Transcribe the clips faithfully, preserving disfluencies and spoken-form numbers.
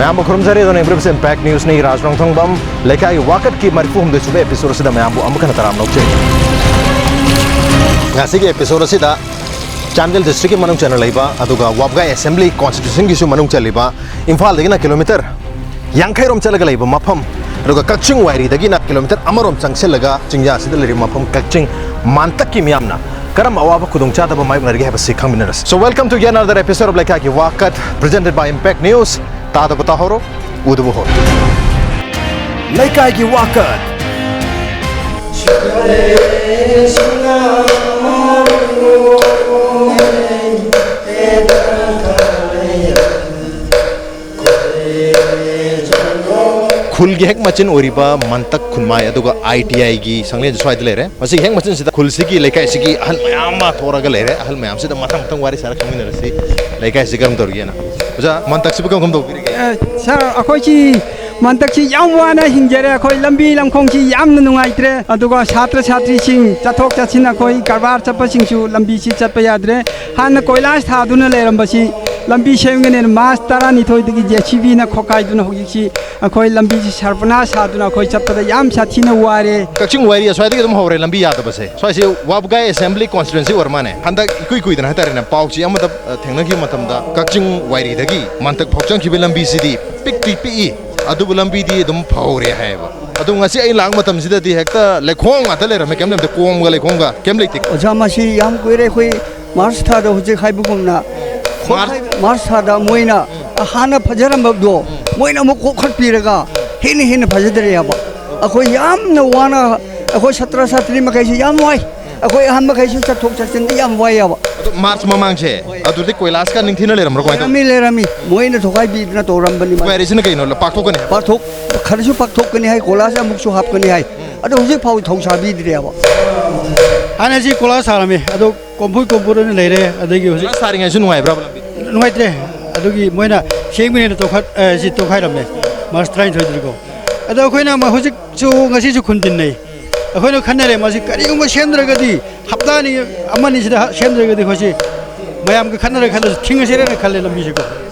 ꯑꯌꯥꯝꯕ ꯈꯨꯔꯨꯝꯖꯔꯤ꯫ ꯑꯗꯨꯅ ꯏꯝꯄ꯭ꯔꯨꯞꯁ ꯏꯝꯄꯦꯛ ꯅ꯭ꯌꯨꯁꯅꯤ꯫ ꯔꯥꯖ ꯔꯣꯡꯊꯣꯡꯕꯝ ꯂꯩꯀꯥꯏꯒꯤ ꯋꯥꯀꯠꯀꯤ ꯃꯔꯤꯐꯨ ꯍꯨꯝꯗꯣꯏ ꯁꯨꯕ ꯏꯄꯤꯁꯣꯗ ꯑꯁꯤꯗ ꯃꯌꯥꯝꯕꯨ ꯑꯃꯨꯛ ꯍꯟꯅ ꯇꯔꯥꯝꯅ ꯑꯣꯛꯆꯔꯤ꯫ ꯉꯁꯤꯒꯤ ꯏꯄꯤꯁꯣꯗ ꯑꯁꯤꯗ ꯆꯥꯟꯗꯦꯜ ꯗꯤꯁꯇ꯭ꯔꯤꯛꯀꯤ ꯃꯅꯨꯡ ꯆꯟꯅ ꯂꯩꯕ, ꯑꯗꯨꯒ ꯋꯥꯕꯒꯥꯏ ꯑꯦꯁꯦꯝꯕ꯭ꯂꯤ ꯀꯣꯟꯁꯇꯤꯇ꯭ꯌꯨꯁꯟꯒꯤꯁꯨ ꯃꯅꯨꯡ ꯆꯜꯂꯤꯕ, ꯏꯝꯐꯥꯜꯗꯒꯤꯅ ꯀꯤꯂꯣꯃꯤꯇꯔ ꯌꯥꯡꯈꯩꯔꯣꯝ ꯆꯠꯂꯒ ꯂꯩꯕ ꯃꯐꯝ, ꯑꯗꯨꯒ ꯀꯛꯆꯤꯡ ꯋꯥꯏꯔꯤꯗꯒꯤꯅ ꯀꯤꯂꯣꯃꯤꯇꯔ ꯑꯃꯔꯣꯝ ꯆꯪꯁꯤꯜꯂꯒ ꯆꯤꯡꯌꯥꯁꯤꯗ ꯂꯩꯔꯤꯕ ꯃꯐꯝ ꯀꯛꯆꯤꯡ ꯃꯥꯟꯇꯛꯀꯤ ꯃꯤꯌꯥꯝꯅ ꯀꯔꯝꯕ ꯑꯋꯥꯕ ꯈꯨꯗꯣꯡꯆꯥꯗꯕ ꯃꯥꯌꯣꯛꯅꯔꯤꯒꯦ ꯍꯥꯏꯕꯁꯤ ꯈꯪꯃꯤꯟꯅꯔꯁꯤ꯫ So, welcome to yet another episode of ꯂꯩꯀꯥꯏꯒꯤ ꯋꯥꯀꯠ, presented by Impact News꯫ ꯇꯥꯗꯕ ꯇꯥꯍꯧꯔꯣ, ꯎꯗꯕ ꯍꯧꯔꯣ꯫ ꯂꯩꯀꯥꯏꯒꯤ ꯋꯥꯀꯠ꯫ ꯈꯨꯜꯒꯤ ꯍꯦꯛ ꯃꯆꯤꯟ ꯑꯣꯏꯔꯤꯕ ꯃꯟꯇꯛ ꯈꯨꯟꯃꯥꯏ, ꯑꯗꯨꯒ ꯑꯥꯏ ꯇꯤ ꯑꯥꯏꯒꯤ ꯁꯪꯂꯦꯟꯁꯨ ꯁ꯭ꯋꯥꯏꯗ ꯂꯩꯔꯦ꯫ ꯃꯁꯤꯒꯤ ꯍꯦꯛ ꯃꯆꯤꯟꯁꯤꯗ ꯈꯨꯜꯁꯤꯒꯤ, ꯂꯩꯀꯥꯏꯁꯤꯒꯤ ꯑꯍꯜ ꯃꯌꯥꯝ ꯑꯃ ꯊꯣꯛꯂꯒ ꯂꯩꯔꯦ꯫ ꯑꯍꯜ ꯃꯌꯥꯝꯁꯤꯗ ꯃꯊꯪ ꯃꯊꯪ ꯋꯥꯔꯤ ꯁꯥꯔ ꯈꯪꯃꯤꯟꯅꯔꯁꯤ꯫ ꯂꯩꯀꯥꯏꯁꯤ ꯀꯔꯝ ꯇꯧꯔꯤꯒꯦꯅ꯫ ꯑꯣꯖꯥ, ꯃꯟꯇꯛꯁꯤꯕꯨ ꯀꯔꯝ ꯀꯔꯝ ꯇꯧꯕꯤꯔꯤꯒꯦ? ꯑꯦ, ꯁꯥꯔ, ꯑꯩꯈꯣꯏꯁꯤ ꯃꯟꯇꯛꯁꯤ ꯌꯥꯝ ꯋꯥꯅ ꯍꯤꯡꯖꯔꯦ꯫ ꯑꯩꯈꯣꯏ ꯂꯝꯕꯤ ꯂꯝꯈꯣꯡꯁꯤ ꯌꯥꯝꯅ ꯅꯨꯡꯉꯥꯏꯇ꯭ꯔꯦ꯫ ꯑꯗꯨꯒ ꯁꯥꯇ꯭ꯔ ꯁꯥꯇ꯭ꯔꯤꯁꯤꯡ ꯆꯠꯊꯣꯛ ꯆꯠꯁꯤꯟ, ꯑꯩꯈꯣꯏ ꯀꯔꯕꯥꯔ ꯆꯠꯄꯁꯤꯡꯁꯨ ꯂꯝꯕꯤꯁꯤ ꯆꯠꯄ ꯌꯥꯗ꯭ꯔꯦ꯫ ꯍꯥꯟꯅ ꯀꯣꯏꯂꯥꯁ ꯊꯥꯗꯨꯅ ꯂꯩꯔꯝꯕꯁꯤ ꯂꯝꯕꯤ ꯁꯦꯝꯒꯅꯦꯅ ꯃꯥꯔꯆ ꯇꯔꯥꯅꯤꯊꯣꯏꯗꯒꯤ ꯖꯦ ꯁꯤ ꯕꯤꯅ ꯈꯣꯀꯥꯏꯗꯨꯅ ꯍꯧꯖꯤꯛꯁꯤ ꯑꯩꯈꯣꯏ ꯂꯝꯕꯤꯁꯤ ꯁꯔꯄꯅꯥꯁ ꯁꯥꯗꯨꯅ ꯑꯩꯈꯣꯏ ꯆꯠꯄꯗ ꯌꯥꯝ ꯁꯥꯊꯤꯅ ꯋꯥꯔꯦ꯫ ꯀꯛꯆꯤꯡ ꯋꯥꯏꯔꯤ ꯑꯁ꯭ꯋꯥꯏꯗꯒꯤ ꯑꯗꯨꯝ ꯍꯧꯔꯦ ꯂꯝꯕꯤ ꯌꯥꯗꯕꯁꯦ꯫ ꯁ꯭ꯋꯥꯏꯁꯤ ꯋꯥꯕꯒꯥꯏ ꯑꯦꯁꯦꯝꯕ꯭ꯂꯤ ꯀꯣꯟꯁꯇꯤꯇ꯭ꯋꯦꯟꯁꯤ ꯑꯣꯏꯔ ꯃꯥꯅꯦ꯫ ꯍꯟꯗꯛ ꯏꯀꯨꯏ ꯀꯨꯏꯗꯅ ꯍꯥꯏꯇꯥꯔꯦꯅꯦ, ꯄꯥꯎ ꯆꯦ ꯑꯃꯗ, ꯑ, ꯊꯦꯡꯅꯈꯤꯕ ꯃꯇꯝꯗ ꯀꯛꯆꯤꯡ ꯋꯥꯏꯔꯤꯗꯒꯤ ꯃꯟꯇꯛ ꯐꯥꯎ ꯆꯪꯈꯤꯕ ꯂꯝꯕꯤꯁꯤꯗꯤ ꯄꯤꯛꯇꯤ ꯄꯤꯛꯏ, ꯑꯗꯨꯕꯨ ꯂꯝꯕꯤꯗꯤ ꯑꯗꯨꯝ ꯐꯍꯧꯔꯦ ꯍꯥꯏꯌꯦꯕ꯫ ꯑꯗꯨ ꯉꯁꯤ ꯑꯩ ꯂꯥꯛꯄ ꯃꯇꯝꯁꯤꯗꯗꯤ ꯍꯦꯛꯇ ꯂꯩꯈꯣꯝ ꯉꯥꯛꯇ ꯂꯩꯔꯝꯃꯦ, ꯀꯩꯝ ꯂꯩꯔꯝꯗꯦ, ꯀꯣꯝꯒ ꯂꯩꯈꯣꯝꯒ ꯀꯩꯝ ꯂꯩꯇꯦ꯫ ꯑꯣꯖꯥ, ꯃꯁꯤ ꯌꯥꯝ ꯀꯨꯏꯔꯦ꯫ ꯑꯩꯈꯣꯏ ꯃꯥꯔꯆ ꯊꯥꯗ ꯍꯧꯖꯤꯛ ꯍꯥꯏꯕꯒꯨꯝꯅ, ꯃꯥꯔꯆ? ꯃꯥꯔꯆ ꯊꯥꯗ ꯃꯣꯏꯅ ꯍꯥꯟꯅ ꯐꯖꯔꯝꯕꯗꯣ ꯃꯣꯏꯅ ꯑꯃꯨꯛ ꯀꯣꯛꯈꯠꯄꯤꯔꯒ ꯍꯦꯟꯅ ꯍꯦꯟꯅ ꯐꯖꯗ꯭ꯔꯦ ꯍꯥꯏꯕ꯫ ꯑꯩꯈꯣꯏ ꯌꯥꯝꯅ ꯋꯥꯅ, ꯑꯩꯈꯣꯏ ꯁꯥꯇ꯭ꯔ ꯁꯥꯇ꯭ꯔꯤ ꯃꯈꯩꯁꯤ ꯌꯥꯝ ꯋꯥꯏ꯫ ꯑꯩꯈꯣꯏ ꯑꯍꯟ ꯃꯈꯩꯁꯨ ꯆꯠꯊꯣꯛ ꯆꯠꯁꯤꯟꯗ ꯌꯥꯝ ꯋꯥꯏ ꯍꯥꯏꯕ꯫ ꯑꯗꯣ ꯃꯥꯔꯆ ꯃꯃꯥꯡꯁꯦ, ꯍꯣꯏ꯫ ꯑꯗꯨꯗꯤ ꯀꯣꯏꯂꯥꯁꯀ ꯅꯤꯡꯊꯤꯅ ꯂꯩꯔꯝꯕ꯭ꯔꯣ, ꯀꯃꯥꯏꯅ ꯇꯧ? ꯂꯩꯔꯝꯃꯤ, ꯂꯩꯔꯝꯃꯤ꯫ ꯃꯣꯏꯅ ꯊꯨꯒꯥꯏꯕꯤꯗꯅ ꯇꯧꯔꯝꯕꯅꯤ꯫ ꯋꯥꯏꯔꯤꯁꯤꯅ ꯀꯩꯅꯣ, ꯄꯥꯛꯊꯣꯛꯀꯅꯤ ꯍꯥꯏꯕ? ꯄꯥꯛꯊꯣꯛ-, ꯈꯔꯁꯨ ꯄꯥꯛꯊꯣꯛꯀꯅꯤ ꯍꯥꯏ, ꯀꯣꯏꯂꯥꯁ ꯑꯃꯨꯛꯁꯨ ꯍꯥꯞꯀꯅꯤ ꯍꯥꯏ꯫ ꯑꯗꯣ ꯍꯧꯖꯤꯛ ꯐꯥꯎ ꯊꯧꯁꯥꯕꯤꯗ꯭ꯔꯦꯕ꯫ ꯍꯥꯟꯅꯁꯤ ꯀꯣꯏꯂꯥꯁ ꯊꯥꯔꯝꯃꯤ, ꯑꯗꯣ ꯀꯣꯝꯄꯨꯠ ꯀꯣꯝꯄꯨꯠ ꯑꯣꯏꯅ ꯂꯩꯔꯦ꯫ ꯑꯗꯒꯤ ꯍꯧꯖꯤꯛ ꯀꯣꯏꯂꯥꯁ ꯊꯥꯔꯤꯉꯩꯁꯨ ꯅꯨꯡꯉꯥꯏꯕ꯭ꯔꯕ ꯂꯝꯕꯤ? ꯅꯨꯡꯉꯥꯏꯇ꯭ꯔꯦ꯫ ꯑꯗꯨꯒꯤ ꯃꯣꯏꯅ ꯁꯦꯝꯒꯅꯦꯅ ꯇꯧꯈꯠ-, ꯑꯦ, ꯁꯤ ꯇꯧꯈꯥꯏꯔꯝꯃꯦ, ꯃꯥꯔꯆ ꯇꯔꯥꯅꯤꯊꯣꯏꯗꯅꯤꯀꯣ꯫ ꯑꯗꯣ ꯑꯩꯈꯣꯏꯅ ꯃ-, ꯍꯧꯖꯤꯛꯁꯨ, ꯉꯁꯤꯁꯨ ꯈꯨꯟ ꯇꯤꯟꯅꯩ꯫ ꯑꯩꯈꯣꯏꯅ ꯈꯟꯅꯔꯦ, ꯃꯁꯤ ꯀꯔꯤꯒꯨꯝꯕ ꯁꯦꯝꯗ꯭ꯔꯒꯗꯤ, ꯍꯞꯇꯥ ꯑꯅꯤ, ꯑꯃꯅꯤꯁꯤꯗ ꯁꯦꯝꯗ꯭ꯔꯒꯗꯤ ꯑꯩꯈꯣꯏꯁꯤ ꯃꯌꯥꯝꯒ ꯈꯟꯅꯔ ꯈꯜꯂꯁꯨ ꯊꯤꯡꯉꯁꯤꯔꯅ ꯈꯜꯂꯦ ꯂꯝꯕꯤꯁꯦꯀꯣ꯫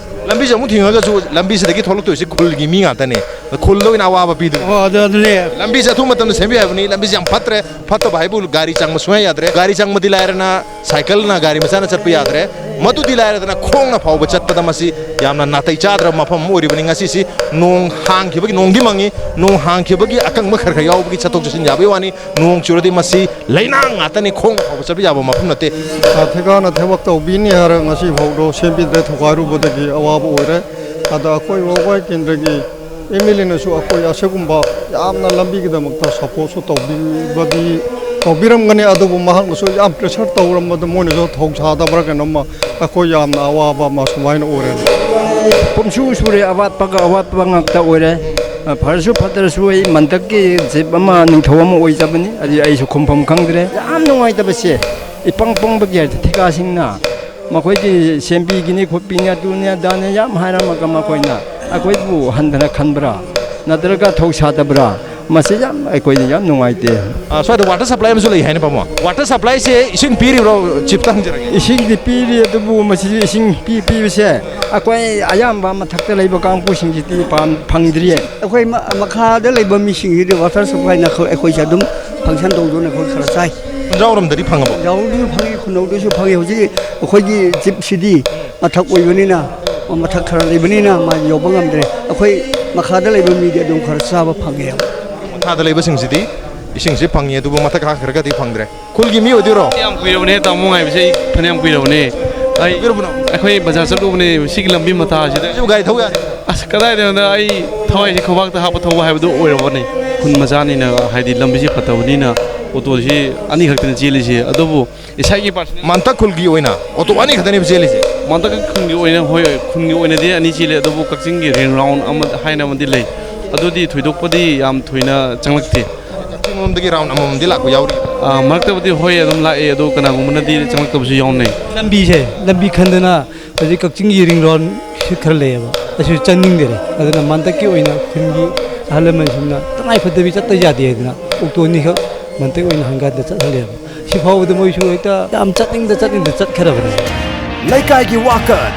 ꯂꯝꯕꯤꯁꯦ ꯑꯃꯨꯛ ꯊꯤꯡꯉꯒꯁꯨ ꯂꯝꯕꯤꯁꯤꯗꯒꯤ ꯊꯣꯛꯂꯛꯇꯣꯏꯁꯦ ꯈꯨꯜꯒꯤ ꯃꯤ ꯉꯥꯛꯇꯅꯦ꯫ ꯈꯨꯜꯗ ꯑꯣꯏꯅ ꯑꯋꯥꯕ ꯄꯤꯗꯣꯏꯅꯦ꯫ ꯑꯣ, ꯑꯗꯨ, ꯑꯗꯨꯅꯦ꯫ ꯂꯝꯕꯤꯁꯦ ꯑꯊꯨꯕ ꯃꯇꯝꯗ ꯁꯦꯝꯕꯤꯌꯨ ꯍꯥꯏꯕꯅꯤ꯫ ꯂꯝꯕꯤꯁꯦ ꯌꯥꯝ ꯐꯠꯇ꯭ꯔꯦ꯫ ꯐꯠꯇꯕ ꯍꯥꯏꯕꯨ ꯒꯥꯔꯤ ꯆꯪꯕ ꯁꯨꯡꯌꯥ ꯌꯥꯗ꯭ꯔꯦ꯫ ꯒꯥꯔꯤ ꯆꯪꯕꯗꯤ ꯂꯥꯏꯔꯅ ꯁꯥꯏꯀꯜꯅ, ꯒꯥꯔꯤ ꯃꯆꯥꯅ ꯆꯠꯄ ꯌꯥꯗ꯭ꯔꯦ꯫ ꯃꯗꯨꯗꯤ ꯂꯥꯏꯔꯗꯅ ꯈꯣꯡꯅ ꯐꯥꯎꯕ ꯆꯠꯄꯗ ꯃꯁꯤ ꯌꯥꯝꯅ ꯅꯥꯇꯩ ꯆꯥꯗ꯭ꯔꯕ ꯃꯐꯝ ꯑꯃ ꯑꯣꯏꯔꯤꯕꯅꯤ꯫ ꯉꯁꯤꯁꯤ ꯅꯣꯡ ꯍꯥꯡꯈꯤꯕꯒꯤ, ꯅꯣꯡꯗꯤ ꯃꯪꯉꯤ, ꯅꯣꯡ ꯍꯥꯡꯈꯤꯕꯒꯤ ꯑꯀꯪꯕ ꯈꯔ ꯈꯔ ꯌꯥꯎꯕꯒꯤ ꯆꯠꯊꯣꯛ ꯆꯠꯁꯤꯟ ꯌꯥꯕꯒꯤ ꯋꯥꯅꯤ꯫ ꯅꯣꯡ ꯆꯨꯔꯗꯤ ꯃꯁꯤ ꯂꯩꯅꯥꯡ ꯉꯥꯛꯇꯅꯤ, ꯈꯣꯡꯅ ꯐꯥꯎꯕ ꯆꯠꯄ ꯌꯥꯕ ꯃꯐꯝ ꯅꯠꯇꯦ꯫ ꯑ, ꯊꯤꯀꯥꯅ ꯊꯕꯛ ꯇꯧꯕꯤꯅꯤ ꯍꯥꯏꯔ ꯉꯁꯤ ꯐꯥꯎꯗ ꯁꯦꯝꯕꯤꯗ꯭ꯔꯦ, ꯊꯨꯒꯥꯏꯔꯨꯕꯗꯒꯤ ꯑꯋꯥꯕ ꯑꯣꯏꯔꯦ꯫ ꯑꯗ ꯑꯩꯈꯣꯏ ꯋꯥꯕꯒꯥꯏ ꯀꯦꯟꯗ꯭ꯔꯒꯤ ꯑꯦꯝ ꯑꯦꯜ ꯑꯦꯅꯁꯨ ꯑꯩꯈꯣꯏ ꯑꯁꯤꯒꯨꯝꯕ ꯌꯥꯝꯅ ꯂꯝꯕꯤꯒꯤꯗꯃꯛꯇ ꯁꯄꯣꯔꯠꯁꯨ ꯇꯧꯕꯤꯕꯗꯤ ꯇꯧꯕꯤꯔꯝꯒꯅꯤ, ꯑꯗꯨꯕꯨ ꯃꯍꯥꯛꯅꯁꯨ ꯌꯥꯝ ꯄ꯭ꯔꯦꯁꯔ ꯇꯧꯔꯝꯕꯗ ꯃꯣꯏꯅꯁꯨ ꯊꯧꯁꯥꯗꯕ꯭ꯔꯥ ꯀꯩꯅꯣꯝꯃ ꯑꯩꯈꯣꯏ ꯌꯥꯝꯅ ꯑꯋꯥꯕ ꯑꯃ ꯁꯨꯃꯥꯏꯅ ꯑꯣꯏꯔꯦ꯫ ꯄꯨꯝꯁꯨ ꯁꯨꯔꯦ, ꯑꯋꯥꯠꯄꯒ ꯑꯋꯥꯠꯄ ꯉꯥꯛꯇ ꯑꯣꯏꯔꯦ꯫ ꯐꯔꯁꯨ ꯐꯠꯇ꯭ꯔꯁꯨ ꯑꯩ ꯃꯟꯇꯛꯀꯤ ꯖꯤꯞ ꯑꯃ, ꯅꯤꯡꯊꯧ ꯑꯃ ꯑꯣꯏꯖꯕꯅꯤ, ꯑꯗꯨ ꯑꯩꯁꯨ ꯈꯨꯝꯐꯝ ꯈꯪꯗ꯭ꯔꯦ꯫ ꯌꯥꯝ ꯅꯨꯡꯉꯥꯏꯇꯕꯁꯦ, ꯏꯄꯪ ꯄꯪꯕꯒꯤ ꯍꯥꯏꯗꯤ ꯊꯤꯀꯥꯁꯤꯡꯅ ꯃꯈꯣꯏꯗꯤ ꯁꯦꯝꯕꯤꯒꯅꯤ ꯈꯣꯠꯄꯤꯅꯤ ꯑꯗꯨꯅꯤ ꯑꯗꯥꯅꯤ ꯌꯥꯝ ꯍꯥꯏꯔꯝꯃꯒ ꯃꯈꯣꯏꯅ ꯑꯩꯈꯣꯏꯕꯨ ꯍꯟꯊꯅ ꯈꯟꯕ꯭ꯔꯥ ꯅꯠꯇ꯭ꯔꯒ ꯊꯧꯁꯥꯗꯕ꯭ꯔꯥ? ꯃꯁꯤ ꯌꯥꯝ ꯑꯩꯈꯣꯏꯗ ꯌꯥꯝ ꯅꯨꯡꯉꯥꯏꯇꯦ꯫ ꯑ, ꯁ꯭ꯋꯥꯏꯗ ꯋꯥꯇꯔ ꯁꯄ꯭ꯂꯥꯏ ꯑꯃꯁꯨ ꯂꯩ ꯍꯥꯏꯅ, ꯄꯥꯃꯣ? ꯋꯥꯇꯔ ꯁꯄ꯭ꯂꯥꯏꯁꯦ ꯏꯁꯤꯡ ꯄꯤꯔꯤꯕ꯭ꯔꯣ? ꯆꯤꯞꯇ ꯍꯪꯖꯔꯒꯦ꯫ ꯏꯁꯤꯡꯗꯤ ꯄꯤꯔꯤ, ꯑꯗꯨꯕꯨ ꯃꯁꯤ ꯏꯁꯤꯡ ꯄꯤ-, ꯄꯤꯕꯁꯦ ꯑꯩꯈꯣꯏ ꯑꯌꯥꯝꯕ ꯃꯊꯛꯇ ꯂꯩꯕ ꯀꯥꯡꯕꯨꯁꯤꯡꯁꯤꯗꯤ ꯄꯥꯝ-, ꯐꯪꯗ꯭ꯔꯤꯌꯦ꯫ ꯑꯩꯈꯣꯏ ꯃ-, ꯃꯈꯥꯗ ꯂꯩꯕ ꯃꯤꯁꯤꯡꯁꯤꯗꯤ ꯋꯥꯇꯔ ꯁꯄ꯭ꯂꯥꯏꯅ ꯑꯩꯈꯣꯏ-, ꯑꯩꯈꯣꯏꯁꯦ ꯑꯗꯨꯝ ꯐꯪꯁꯟ ꯇꯧꯗꯨꯅ ꯑꯩꯈꯣꯏ ꯈꯔ ꯆꯥꯏ꯫ ꯈꯨꯟꯖꯥꯎꯔꯣꯝꯗꯗꯤ ꯐꯪꯉꯕꯣ? ꯌꯥꯎꯔꯣꯝꯗꯁꯨ ꯐꯪꯉꯤ, ꯈꯨꯟꯅꯧꯗꯁꯨ ꯐꯪꯉꯤ꯫ ꯍꯧꯖꯤꯛ ꯑꯩꯈꯣꯏꯒꯤ ꯆꯤꯞꯁꯤꯗꯤ ꯃꯊꯛ ꯑꯣꯏꯕꯅꯤꯅ, ꯃꯊꯛ ꯈꯔ ꯂꯩꯕꯅꯤꯅ ꯃꯥ ꯌꯧꯕ ꯉꯝꯗ꯭ꯔꯦ꯫ ꯑꯩꯈꯣꯏ ꯃꯈꯥꯗ ꯂꯩꯕ ꯃꯤꯗꯤ ꯑꯗꯨꯝ ꯈꯔ ꯆꯥꯕ ꯐꯪꯉꯦ꯫ ꯃꯈꯥꯗ ꯂꯩꯕꯁꯤꯡꯁꯤꯗꯤ ꯏꯁꯤꯡꯁꯤ ꯐꯪꯉꯤ, ꯑꯗꯨꯕꯨ ꯃꯊꯛ ꯀꯥꯈ꯭ꯔꯒꯗꯤ ꯐꯪꯗ꯭ꯔꯦ꯫ ꯈꯨꯜꯒꯤ ꯃꯤ ꯑꯣꯏꯗꯣꯏꯔꯣ? ꯌꯥꯝ ꯀꯨꯏꯔꯕꯅꯦ ꯇꯥꯃꯣ ꯉꯥꯏꯕꯁꯦ, ꯑꯩ ꯐꯅꯌꯥꯝ ꯀꯨꯏꯔꯕꯅꯦ꯫ ꯑꯩ, ꯀꯨꯏꯔꯕꯅꯣ? ꯑꯩꯈꯣꯏ ꯕꯖꯥꯔ ꯆꯠꯂꯨꯕꯅꯦ ꯁꯤꯒꯤ ꯂꯝꯕꯤ ꯃꯇꯥꯁꯤꯗ꯫ ꯁꯤꯕꯨ ꯒꯥꯔꯤ ꯊꯧ ꯌꯥꯗꯦ? ꯑꯁ, ꯀꯗꯥꯏꯗꯩꯅꯣꯗ, ꯑꯩ ꯊꯋꯥꯏꯁꯦ ꯈꯨꯕꯥꯛꯇ ꯍꯥꯞꯄ ꯊꯧꯕ ꯍꯥꯏꯕꯗꯨ ꯑꯣꯏꯔꯕꯅꯤ꯫ ꯈꯨꯟ ꯃꯆꯥꯅꯤꯅ, ꯍꯥꯏꯗꯤ ꯂꯝꯕꯤꯁꯦ ꯐꯠꯇꯕꯅꯤꯅ ꯑꯣꯇꯣꯁꯤ ꯑꯅꯤꯈꯛꯇꯅꯤ ꯆꯦꯜꯂꯤꯁꯦ, ꯑꯗꯨꯕꯨ ꯏꯁꯥꯒꯤ ꯄꯥꯔꯁꯣꯅꯦꯜ ꯃꯟꯇꯛ ꯈꯨꯜꯒꯤ ꯑꯣꯏꯅ ꯑꯣꯇꯣ ꯑꯅꯤ ꯈꯛꯇꯅꯦꯕ ꯆꯦꯜꯂꯤꯁꯦ? ꯃꯟꯇꯛ ꯈꯨꯟꯒꯤ ꯑꯣꯏꯅ, ꯍꯣꯏ, ꯈꯨꯟꯒꯤ ꯑꯣꯏꯅꯗꯤ ꯑꯅꯤ ꯆꯦꯜꯂꯤ, ꯑꯗꯨꯕꯨ ꯀꯛꯆꯤꯡꯒꯤ ꯔꯤꯡ ꯔꯥꯎꯟ ꯑꯃ ꯍꯥꯏꯅ ꯑꯃꯗꯤ ꯂꯩ, ꯑꯗꯨꯗꯤ ꯊꯣꯏꯗꯣꯛꯄꯗꯤ ꯌꯥꯝ ꯊꯣꯏꯅ ꯆꯪꯂꯛꯇꯦ꯫ ꯀꯛꯆꯤꯡ ꯂꯣꯝꯗꯒꯤ ꯔꯥꯎꯟ ꯑꯃꯃꯝꯗꯤ ꯂꯥꯛꯄ ꯌꯥꯎꯔꯤ? ꯑꯥ, ꯃꯔꯛꯇꯕꯨꯗꯤ ꯍꯣꯏ ꯑꯗꯨꯝ ꯂꯥꯛꯑꯦ, ꯑꯗꯣ ꯀꯅꯥꯒꯨꯝꯕꯅꯗꯤ ꯆꯪꯂꯛꯇꯕꯁꯨ ꯌꯥꯎꯅꯩ꯫ ꯂꯝꯕꯤꯁꯦ, ꯂꯝꯕꯤ ꯈꯟꯗꯅ ꯍꯧꯖꯤꯛ ꯀꯛꯆꯤꯡꯒꯤ ꯔꯤꯡ ꯔꯣꯟ ꯁꯤ ꯈꯔ ꯂꯩꯌꯦꯕ, ꯑꯁꯤꯁꯨ ꯆꯪꯅꯤꯡꯗꯦ꯫ ꯑꯗꯨꯅ ꯃꯟꯇꯛꯀꯤ ꯑꯣꯏꯅ ꯈꯨꯟꯒꯤ ꯑꯍꯜ ꯂꯃꯟꯁꯤꯡꯅ ꯇꯉꯥꯏ ꯐꯗꯕꯤ ꯆꯠꯇ ꯌꯥꯗꯦ ꯍꯥꯏꯗꯅ ꯑꯣꯛꯇꯣ ꯑꯅꯤꯈꯛ ꯃꯟꯇꯛ ꯑꯣꯏꯅ ꯍꯪꯒꯥꯟꯗ ꯆꯠꯍꯜꯂꯦꯕ꯫ ꯁꯤ ꯐꯥꯎꯕꯗ ꯃꯣꯏꯁꯨ ꯍꯦꯛꯇ ꯌꯥꯝ ꯆꯠꯅꯤꯡꯗ ꯆꯠꯅꯤꯡꯗ ꯆꯠꯈ꯭ꯔꯕꯅꯦ꯫ ꯂꯩꯀꯥꯏꯒꯤ ꯋꯥꯀꯠ꯫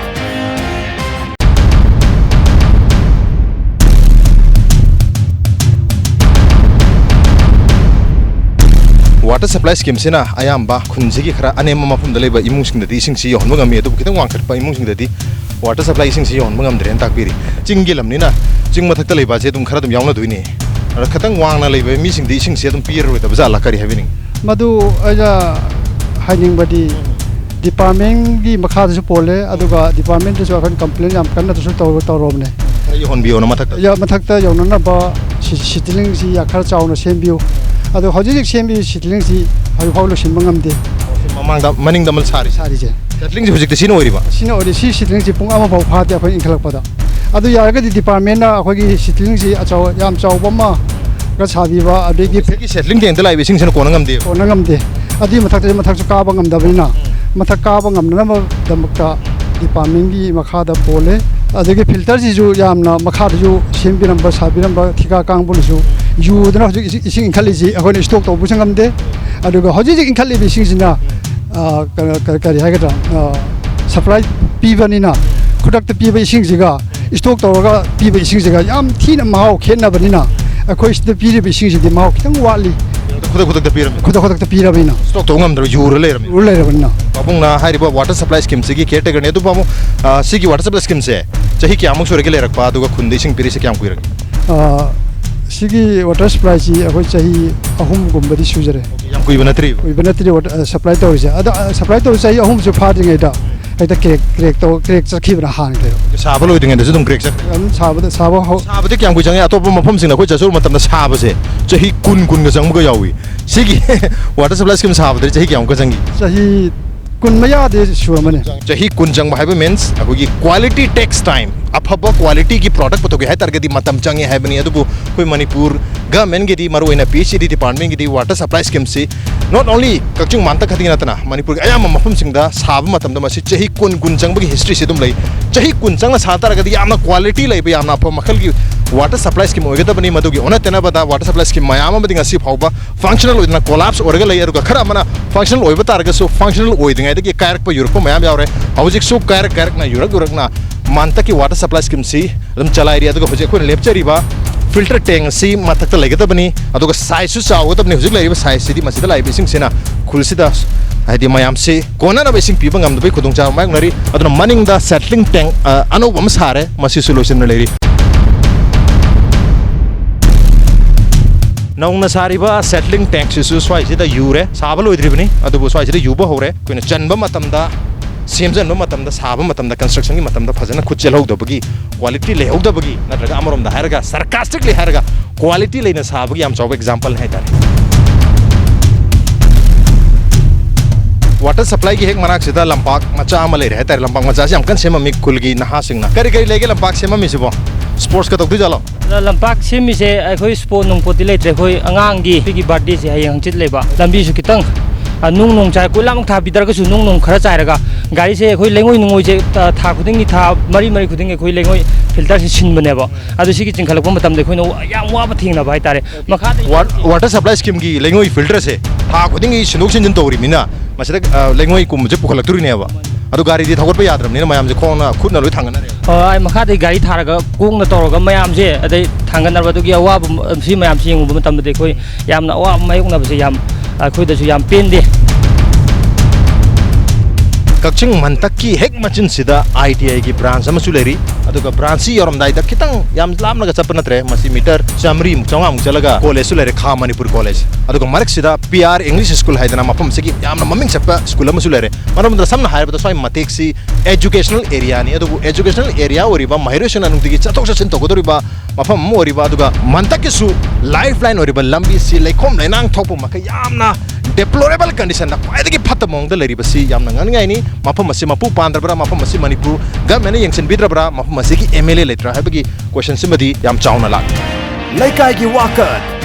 Water supply scheme ꯁꯤꯅ ꯑꯌꯥꯝꯕ ꯈꯨꯟꯁꯤꯒꯤ ꯈꯔ ꯑꯅꯦꯝꯕ ꯃꯐꯝꯗ ꯂꯩꯕ ꯏꯃꯨꯡꯁꯤꯡꯗꯗꯤ ꯏꯁꯤꯡꯁꯤ ꯌꯧꯍꯟꯕ ꯉꯝꯃꯤ, ꯑꯗꯨꯕꯨ ꯈꯤꯇꯪ ꯋꯥꯡꯈꯠꯄ ꯏꯃꯨꯡꯁꯤꯡꯗꯗꯤ water supply ꯏꯁꯤꯡꯁꯤ ꯌꯧꯍꯟꯕ ꯉꯝꯗ꯭ꯔꯦꯅ ꯇꯥꯛꯄꯤꯔꯤ꯫ ꯆꯤꯡꯒꯤ ꯂꯝꯅꯤꯅ ꯆꯤꯡ ꯃꯊꯛꯇ ꯂꯩꯕ ꯑꯁꯦ ꯑꯗꯨꯝ ꯈꯔ ꯑꯗꯨꯝ ꯌꯥꯎꯅꯗꯣꯏꯅꯤ꯫ ꯑꯗ ꯈꯤꯇꯪ ꯋꯥꯡꯅ ꯂꯩꯕ ꯃꯤꯁꯤꯡꯗꯤ ꯏꯁꯤꯡꯁꯤ ꯑꯗꯨꯝ ꯄꯤꯔꯔꯣꯏꯗꯕ ꯖꯥꯠꯂꯥ, ꯀꯔꯤ ꯍꯥꯏꯕꯤꯅꯤꯡꯉꯤ? ꯃꯗꯨ ꯑꯩꯅ ꯍꯥꯏꯅꯤꯡꯕꯗꯤ, department ꯀꯤ ꯃꯈꯥꯗꯁꯨ ꯄꯣꯜꯂꯦ, ꯑꯗꯨꯒ department ꯇꯁꯨ ꯑꯩꯈꯣꯏꯅ complain ꯌꯥꯝ ꯀꯟꯅ ꯇꯧꯁꯨ ꯇꯧꯔ-, ꯇꯧꯔꯕꯅꯦ꯫ ꯈꯔ ꯌꯧꯍꯟꯕꯤꯌꯣꯅ ꯃꯊꯛꯇ꯫ ꯌꯥ-, ꯃꯊꯛꯇ ꯌꯧꯅꯅꯕ ꯁꯤ-, ceiling ꯁꯤ ꯌꯥ-, ꯈꯔ ꯆꯥꯎꯅ ꯁꯦꯝꯕꯤꯌꯨ꯫ ꯑꯗꯣ ꯍꯧꯖꯤꯛ ꯍꯧꯖꯤꯛ ꯁꯦꯝꯕꯤꯔꯤ ceiling ꯁꯤ ꯍꯧꯖꯤꯛꯐꯥꯎ ꯂꯣꯏꯁꯤꯟꯕ ꯉꯝꯗꯦ꯫ ꯃꯃꯥꯡꯗ, ꯃꯅꯤꯡꯗ ꯑꯃ ꯁꯥꯔꯤ꯫ ꯁꯥꯔꯤꯁꯦ꯫ Ceiling ꯁꯤ ꯍꯧꯖꯤꯛꯇꯤ ꯁꯤꯅ ꯑꯣꯏꯔꯤꯕ? ꯁꯤꯅ ꯑꯣꯏꯔꯤ꯫ ꯁꯤ ceiling ꯁꯤ ꯄꯨꯡ ꯑꯃ ꯐꯥꯎ ꯐꯥꯗꯦ ꯑꯩꯈꯣꯏ ꯏꯟꯈꯠꯂꯛꯄꯗ꯫ ꯑꯗꯨ ꯌꯥꯔꯒꯗꯤ department ꯅ ꯑꯩꯈꯣꯏꯒꯤ ceiling ꯁꯤ ꯑꯆꯧ-, ꯌꯥꯝ ꯆꯥꯎꯕ ꯑꯃꯒ ꯁꯥꯕꯤꯕ, ꯑꯗꯒꯤ ꯍꯧꯖꯤꯛꯀꯤ ceiling ꯊꯦꯡꯗ ꯂꯥꯛꯏꯕ ꯏꯁꯤꯡꯁꯤꯅ ꯀꯣꯟꯅ ꯉꯝꯗꯦꯕ? ꯀꯣꯟꯅ ꯉꯝꯗꯦ꯫ ꯑꯗꯨꯒꯤ ꯃꯊꯛꯇꯁꯨ ꯃꯊꯛꯁꯨ ꯀꯥꯕ ꯉꯝꯗꯕꯅꯤꯅ, ꯎꯝ꯫ ꯃꯊꯛ ꯀꯥꯕ ꯉꯝꯅꯅꯕꯒꯤꯗꯃꯛꯇ department ꯀꯤ ꯃꯈꯥꯗ ꯄꯣꯜꯂꯦ꯫ ꯑꯗꯒꯤ filter ꯁꯤꯁꯨ ꯌꯥꯝꯅ ꯃꯈꯥꯗꯁꯨ ꯁꯦꯝꯕꯤꯔꯝꯕ, ꯁꯥꯕꯤꯔꯝꯕ ꯊꯤꯀꯥ ꯀꯥꯡꯕꯨꯅꯁꯨ ꯌꯨꯗꯅ ꯍꯧꯖꯤꯛ ꯏꯁꯤꯡ, ꯏꯁꯤꯡ ꯏꯟꯈꯠꯂꯤꯁꯤ ꯑꯩꯈꯣꯏꯅ stock ꯇꯧꯕꯁꯨ ꯉꯝꯗꯦ꯫ ꯑꯗꯨꯒ ꯍꯧꯖꯤꯛ ꯍꯧꯖꯤꯛ ꯏꯟꯈꯠꯂꯤꯕ ꯏꯁꯤꯡꯁꯤꯅ, ꯑ, ꯀ-, ꯀ-, ꯀꯔꯤ ꯍꯥꯏꯒꯗ꯭ꯔꯥ, ꯑ, supply ꯄꯤꯕꯅꯤꯅ, ꯈꯨꯗꯛꯇ ꯄꯤꯕ ꯏꯁꯤꯡꯁꯤꯒ stock ꯇꯧꯔꯒ ꯄꯤꯕ ꯏꯁꯤꯡꯁꯤꯒ ꯌꯥꯝ ꯊꯤꯅ ꯃꯍꯥꯎ ꯈꯦꯠꯅꯕꯅꯤꯅ, ꯑꯩꯈꯣꯏ ꯁꯤꯗ ꯄꯤꯔꯤꯕ ꯏꯁꯤꯡꯁꯤꯗꯤ ꯃꯍꯥꯎ ꯈꯤꯇꯪ ꯋꯥꯠꯂꯤ꯫ ꯈꯨꯗꯛ ꯈꯨꯗꯛꯇ ꯄꯤꯔꯝꯃꯤ꯫ ꯈꯨꯗꯛ ꯈꯨꯗꯛꯇ ꯄꯤꯔꯕꯅꯤꯅ꯫ Stock ꯇꯧꯕ ꯉꯝꯗ꯭ꯔꯕ, ꯌꯨꯔ ꯂꯩꯔꯝꯃꯤ꯫ ꯌꯨꯔ ꯂꯩꯔꯕꯅꯤꯅ꯫ ꯄꯥꯕꯨꯡꯅ ꯍꯥꯏꯔꯤꯕ water supply scheme ꯁꯤꯒꯤ caretaker ꯅꯤ꯫ ꯑꯗꯨ ꯄꯥꯕꯨꯡ, ꯑ, ꯁꯤꯒꯤ water supply scheme ꯁꯦ ꯆꯍꯤ ꯀꯌꯥꯃꯨꯛ ꯁꯨꯔꯒꯦ ꯂꯩꯔꯛꯄ, ꯑꯗꯨꯒ ꯈꯨꯟꯗ ꯏꯁꯤꯡ ꯄꯤꯔꯤꯁꯦ ꯀꯌꯥꯝ ꯀꯨꯏꯔꯒꯦ? ꯑ, ꯁꯤꯒꯤ water supply ꯁꯤ ꯑꯩꯈꯣꯏ ꯆꯍꯤ ꯑꯍꯨꯝꯒꯨꯝꯕꯗꯤ ꯁꯨꯖꯔꯦ꯫ ꯌꯥꯝ ꯀꯨꯏꯕ ꯅꯠꯇ꯭ꯔꯤꯕ? ꯀꯨꯏꯕ ꯅꯠꯇ꯭ꯔꯤ water, ꯑ, supply ꯇꯧꯔꯤꯁꯦ꯫ ꯑꯗ, ꯑ, supply ꯇꯧꯔꯤꯁꯦ ꯆꯍꯤ ꯑꯍꯨꯝꯁꯨ ꯐꯥꯗ꯭ꯔꯤꯉꯩꯗ ꯍꯦꯛꯇ crack, crack ꯇꯧ-, crack ꯆꯠꯈꯤꯕꯅ ꯍꯥꯟꯈ꯭ꯔꯦꯕ꯫ ꯁꯥꯕ ꯂꯣꯏꯗ꯭ꯔꯤꯉꯩꯗꯁꯨ ꯑꯗꯨꯝ crack ꯆꯠꯈ꯭ꯔꯦ? ꯑꯗꯨꯝ ꯁꯥꯕꯗ, ꯁꯥꯕ ꯍꯧ- ꯁꯥꯕꯗꯤ ꯀꯌꯥꯝ ꯀꯨꯏ ꯆꯪꯉꯦ? ꯑꯇꯣꯞꯄ ꯃꯐꯝꯁꯤꯡꯗ ꯑꯩꯈꯣꯏ ꯆꯠꯆꯔꯨꯕ ꯃꯇꯝꯗ ꯁꯥꯕꯁꯦ ꯆꯍꯤ ꯀꯨꯟ, ꯀꯨꯟꯒ ꯆꯪꯕꯒ ꯌꯥꯎꯏ꯫ ꯁꯤꯒꯤ water supply scheme ꯁꯥꯕꯗꯗꯤ ꯆꯍꯤ ꯀꯌꯥꯃꯨꯛꯀ ꯆꯪꯈꯤ? ꯆꯍꯤ ꯀꯨꯟ ꯃꯌꯥꯗꯤ ꯁꯨꯔꯝꯃꯅꯤ꯫ ꯆꯍꯤ ꯀꯨꯟ ꯆꯪꯕ ꯍꯥꯏꯕ means ꯑꯩꯈꯣꯏꯒꯤ quality takes time, ꯑꯐꯕ quality ꯒꯤ product ꯄꯨꯊꯣꯛꯀꯦ ꯍꯥꯏ ꯇꯥꯔꯒꯗꯤ ꯃꯇꯝ ꯆꯪꯉꯦ ꯍꯥꯏꯕꯅꯤ꯫ ꯑꯗꯨꯕꯨ ꯑꯩꯈꯣꯏ ꯃꯅꯤꯄꯨꯔ government ꯀꯤꯗꯤ, ꯃꯔꯨꯑꯣꯏꯅ P H E D department ꯀꯤꯗꯤ water supply scheme ꯁꯤ not only ꯀꯛꯆꯤꯡ ꯃꯥꯟꯇ ꯈꯛꯇꯒꯤ ꯅꯠꯇꯅ ꯃꯅꯤꯄꯨꯔꯒꯤ ꯑꯌꯥꯝꯕ ꯃꯐꯝꯁꯤꯡꯗ ꯁꯥꯕ ꯃꯇꯝꯗ ꯃꯁꯤ ꯆꯍꯤ ꯀꯨꯟ, ꯀꯨꯟ ꯆꯪꯕꯒꯤ history ꯁꯤ ꯑꯗꯨꯝ ꯂꯩ꯫ ꯆꯍꯤ ꯀꯨꯟ ꯆꯪꯅ ꯁꯥ ꯇꯥꯔꯒꯗꯤ ꯌꯥꯝꯅ quality ꯂꯩꯕ, ꯌꯥꯝꯅ ꯑꯐꯕ ꯃꯈꯜꯒꯤ water supply scheme ꯑꯣꯏꯒꯗꯕꯅꯤ꯫ ꯃꯗꯨꯒꯤ ꯑꯣꯟꯅ ꯇꯩꯅꯕꯗ water supply scheme ꯃꯌꯥꯝ ꯑꯃꯗꯤ ꯉꯁꯤ ꯐꯥꯎꯕ functional ꯑꯣꯏꯗꯅ collapse ꯑꯣꯏꯔꯒ ꯂꯩ꯫ ꯑꯗꯨꯒ ꯈꯔ ꯑꯃꯅ functional ꯑꯣꯏꯕ ꯇꯥꯔꯒꯁꯨ functional ꯑꯣꯏꯗ꯭ꯔꯤꯉꯩꯗꯒꯤ ꯀꯥꯏꯔꯛꯄ ꯌꯨꯔꯛꯄ ꯃꯌꯥꯝ ꯌꯥꯎꯔꯦ꯫ ꯍꯧꯖꯤꯛꯁꯨ ꯀꯥꯏꯔꯛ ꯀꯥꯏꯔꯛꯅ, ꯌꯨꯔꯛ ꯌꯨꯔꯛꯅ ꯃꯥꯟꯇꯛꯀꯤ water supply scheme ꯁꯤ ꯑꯗꯨꯝ ꯆꯂꯥꯏꯔꯤ꯫ ꯑꯗꯨꯒ ꯍꯧꯖꯤꯛ ꯑꯩꯈꯣꯏꯅ ꯂꯦꯞꯆꯔꯤꯕ Filter tank ꯑꯁꯤ ꯃꯊꯛꯇ ꯂꯩꯒꯗꯕꯅꯤ, ꯑꯗꯨꯒ sizeꯁꯨ ꯆꯥꯎꯒꯗꯕꯅꯤ꯫ ꯍꯧꯖꯤꯛ ꯂꯩꯔꯤꯕ sizeꯁꯤꯗꯤ, ꯃꯁꯤꯗ ꯂꯥꯛꯏꯕ ꯏꯁꯤꯡꯁꯤꯅ ꯈꯨꯜꯁꯤꯗ, ꯍꯥꯏꯗꯤ, ꯃꯌꯥꯝꯁꯤ ꯀꯣꯟꯅꯅꯕ ꯏꯁꯤꯡ ꯄꯤꯕ ꯉꯝꯗꯕꯒꯤ ꯈꯨꯗꯣꯡꯆꯥꯕ ꯃꯥꯌꯣꯛꯅꯔꯤ꯫ ꯑꯗꯨꯅ ꯃꯅꯤꯡꯗ settling tank, ꯑ, ꯑꯅꯧꯕ ꯑꯃ ꯁꯥꯔꯦ, ꯃꯁꯤꯁꯨ ꯂꯣꯏꯁꯤꯟꯕ ꯂꯩꯔꯤ꯫ ꯅꯧꯅ ꯁꯥꯔꯤꯕ settling tankꯁꯤꯁꯨ ꯁ꯭ꯋꯥꯏꯁꯤꯗ ꯌꯨꯔꯦ, ꯁꯥꯕ ꯂꯣꯏꯗ꯭ꯔꯤꯕꯅꯤ, ꯑꯗꯨꯕꯨ ꯁ꯭ꯋꯥꯏꯁꯤꯗ ꯌꯨꯕ ꯍꯧꯔꯦ꯫ ꯑꯩꯈꯣꯏꯅ ꯆꯟꯕ ꯃꯇꯝꯗ, ꯁꯦꯝꯖꯤꯟꯕ ꯃꯇꯝꯗ, ꯁꯥꯕ ꯃꯇꯝꯗ constructionꯒꯤ ꯃꯇꯝꯗ ꯐꯖꯅ ꯈꯨꯠ ꯆꯦꯜꯍꯧꯗꯕꯒꯤ, quality ꯂꯩꯍꯧꯗꯕꯒꯤ, ꯅꯠꯇ꯭ꯔꯒ ꯑꯃꯔꯣꯝꯗ ꯍꯥꯏꯔꯒ, sarcastically ꯍꯥꯏꯔꯒ, quality ꯂꯩꯅ ꯁꯥꯕꯒꯤ ꯌꯥꯝ ꯆꯥꯎꯕ exampleꯅꯤ ꯍꯥꯏꯇꯥꯔꯦ꯫ Water supplyꯒꯤ ꯍꯦꯛ ꯃꯅꯥꯛꯁꯤꯗ ꯂꯝꯄꯥꯛ ꯃꯆꯥ ꯑꯃ ꯂꯩꯔꯦ ꯍꯥꯏꯇꯥꯔꯦ꯫ ꯂꯝꯄꯥꯛ ꯃꯆꯥꯁꯤ ꯌꯥꯝ ꯀꯟꯅ ꯁꯦꯝꯃꯝꯃꯤ ꯈꯨꯜꯒꯤ ꯅꯍꯥꯁꯤꯡꯅ꯫ ꯀꯔꯤ ꯀꯔꯤ ꯂꯩꯒꯦ ꯂꯝꯄꯥꯛ ꯁꯦꯝꯃꯝꯃꯤꯁꯤꯕꯣ? Sportsꯀ ꯇꯧꯗꯣꯏꯖꯥꯠꯂꯣ? ꯂꯝꯄꯥꯛ ꯁꯦꯝꯃꯤꯁꯦ ꯑꯩꯈꯣꯏ sport ꯅꯨꯡ ꯄꯣꯠꯇꯤ ꯂꯩꯇ꯭ꯔꯦ꯫ ꯑꯩꯈꯣꯏ ꯑꯉꯥꯡꯒꯤ, ꯑꯩꯈꯣꯏꯒꯤ birthdayꯁꯦ ꯍꯌꯦꯡ ꯍꯪꯆꯤꯠ ꯂꯩꯕ꯫ ꯂꯝꯕꯤꯁꯨ ꯈꯤꯇꯪ, ꯑ, ꯅꯨꯡ ꯅꯨꯡ ꯆꯥꯏ, ꯀꯣꯏꯂꯥꯃꯛ ꯊꯥꯕꯤꯗ꯭ꯔꯒꯁꯨ ꯅꯨꯡ ꯅꯨꯡ ꯈꯔ ꯆꯥꯏꯔꯒ, ꯒꯥꯔꯤꯁꯦ ꯑꯩꯈꯣꯏ ꯂꯩꯉꯣꯏ ꯅꯨꯡꯉꯣꯏꯁꯦ, ꯑ, ꯊꯥ ꯈꯨꯗꯤꯡꯒꯤ, ꯊꯥ ꯃꯔꯤ ꯃꯔꯤ ꯈꯨꯗꯤꯡꯒꯤ ꯑꯩꯈꯣꯏ ꯂꯩꯉꯣꯏ filterꯁꯦ ꯁꯤꯟꯕꯅꯦꯕ꯫ ꯑꯗꯨ ꯁꯤꯒꯤ ꯆꯤꯡꯈꯠꯂꯛꯄ ꯃꯇꯝꯗ ꯑꯩꯈꯣꯏꯅ ꯌꯥꯝ ꯋꯥꯕ ꯊꯦꯡꯅꯕ ꯍꯥꯏꯇꯥꯔꯦ꯫ ꯃꯈꯥꯗ Wa-, water supply schemeꯒꯤ ꯂꯩꯉꯣꯏ filterꯁꯦ ꯊꯥ ꯈꯨꯗꯤꯡꯒꯤ ꯁꯤꯟꯗꯣꯛ ꯁꯤꯟꯖꯤꯟ ꯇꯧꯔꯤꯃꯤꯅ, ꯃꯁꯤꯗ, ꯑ, ꯂꯩꯉꯣꯏ ꯀꯨꯝꯕꯁꯦ ꯄꯨꯈꯠꯂꯛꯇꯣꯔꯤꯅꯦꯕ꯫ ꯑꯗꯨ ꯒꯥꯔꯤꯗꯤ ꯊꯧꯒꯠꯄ ꯌꯥꯗ꯭ꯔꯕꯅꯤꯅ ꯃꯌꯥꯝꯁꯦ ꯈꯣꯡꯅ, ꯈꯨꯠꯅ ꯂꯣꯏ ꯊꯥꯡꯒꯠꯅꯔꯦꯕ꯫ ꯑ, ꯑꯩ ꯃꯈꯥꯗ ꯒꯥꯔꯤ ꯊꯥꯔꯒ ꯀꯣꯛꯅ ꯇꯧꯔꯒ ꯃꯌꯥꯝꯁꯦ ꯑꯗꯩ ꯊꯥꯡꯒꯠꯅꯔꯕ꯫ ꯑꯗꯨꯒꯤ ꯑꯋꯥꯕ ꯁꯤ ꯃꯌꯥꯝꯁꯤ ꯌꯦꯡꯉꯨꯕ ꯃꯇꯝꯗꯗꯤ ꯑꯩꯈꯣꯏ ꯌꯥꯝꯅ ꯑꯋꯥꯕ ꯃꯥꯌꯣꯛꯅꯕꯁꯦ ꯌꯥꯝ ꯑꯩꯈꯣꯏꯗꯁꯨ ꯌꯥꯝ ꯄꯦꯟꯗꯦ꯫ ꯀꯛꯆꯤꯡ ꯃꯟꯇꯛꯀꯤ ꯍꯦꯛ ꯃꯆꯤꯟꯁꯤꯗ ITIꯒꯤ branch ꯑꯃꯁꯨ ꯂꯩꯔꯤ꯫ ꯑꯗꯨꯒ branchꯁꯤ ꯌꯧꯔꯝꯗꯥꯏꯗ ꯈꯤꯇꯪ ꯌꯥꯝ ꯂꯥꯞꯅꯒ ꯆꯠꯄ ꯅꯠꯇ꯭ꯔꯦ, ꯃꯁꯤ meter ꯆꯥꯃꯔꯤꯃꯨꯛ, ꯆꯥꯝꯃꯉꯥꯃꯨꯛ ꯆꯠꯂꯒ collegeꯁꯨ ꯂꯩꯔꯦ, ꯈꯥ ꯃꯅꯤꯄꯨꯔ college꯫ ꯑꯗꯨꯒ ꯃꯔꯛꯁꯤꯗ PR English School ꯍꯥꯏꯗꯅ ꯃꯐꯝ ꯑꯁꯤꯒꯤ ꯌꯥꯝꯅ ꯃꯃꯤꯡ ꯆꯠꯄ school ꯑꯃꯁꯨ ꯂꯩꯔꯦ꯫ ꯃꯔꯝ ꯑꯗꯨꯅ ꯁꯝꯅ ꯍꯥꯏꯔꯕꯗ ꯁ꯭ꯋꯥꯏ ꯃꯇꯦꯛꯁꯤ educational areaꯅꯤ꯫ ꯑꯗꯨꯕꯨ educational area ꯑꯣꯏꯔꯤꯕ, ꯃꯍꯩꯔꯣꯏꯁꯤꯡꯅ ꯅꯨꯡꯇꯤꯒꯤ ꯆꯠꯊꯣꯛ ꯆꯠꯁꯤꯟ ꯇꯧꯒꯗꯧꯔꯤꯕ ꯃꯐꯝ ꯑꯃ ꯑꯣꯏꯔꯤꯕ, ꯑꯗꯨꯒ ꯃꯟꯇꯛꯀꯤꯁꯨ lifeline ꯑꯣꯏꯔꯤꯕ ꯂꯝꯕꯤꯁꯤ ꯂꯩꯈꯣꯝ ꯂꯩꯅꯥꯡ ꯊꯣꯛꯄ ꯃꯈꯩ ꯌꯥꯝꯅ deplorable conditionꯗ, ꯈ꯭ꯋꯥꯏꯗꯒꯤ ꯐꯠꯇ ꯃꯑꯣꯡꯗ ꯂꯩꯔꯤꯕꯁꯤ ꯌꯥꯝꯅ ꯉꯛꯅꯤꯡꯉꯥꯏꯅꯤ꯫ ꯃꯐꯝ ꯑꯁꯤ ꯃꯄꯨ ꯄꯥꯟꯗ꯭ꯔꯕ꯭ꯔꯥ? ꯃꯐꯝ ꯑꯁꯤ ꯃꯅꯤꯄꯨꯔ governmentꯅ ꯌꯦꯡꯁꯤꯟꯕꯤꯗ꯭ꯔꯕ꯭ꯔꯥ? ꯃꯐꯝ ꯑꯁꯤꯒꯤ MLA ꯂꯩꯇ꯭ꯔꯥ ꯍꯥꯏꯕꯒꯤ questionꯁꯤꯃꯗꯤ ꯌꯥꯝ ꯆꯥꯎꯅ ꯂꯥꯛꯂꯤ꯫ ꯂꯩꯀꯥꯏꯒꯤ ꯋꯥꯀꯠ꯫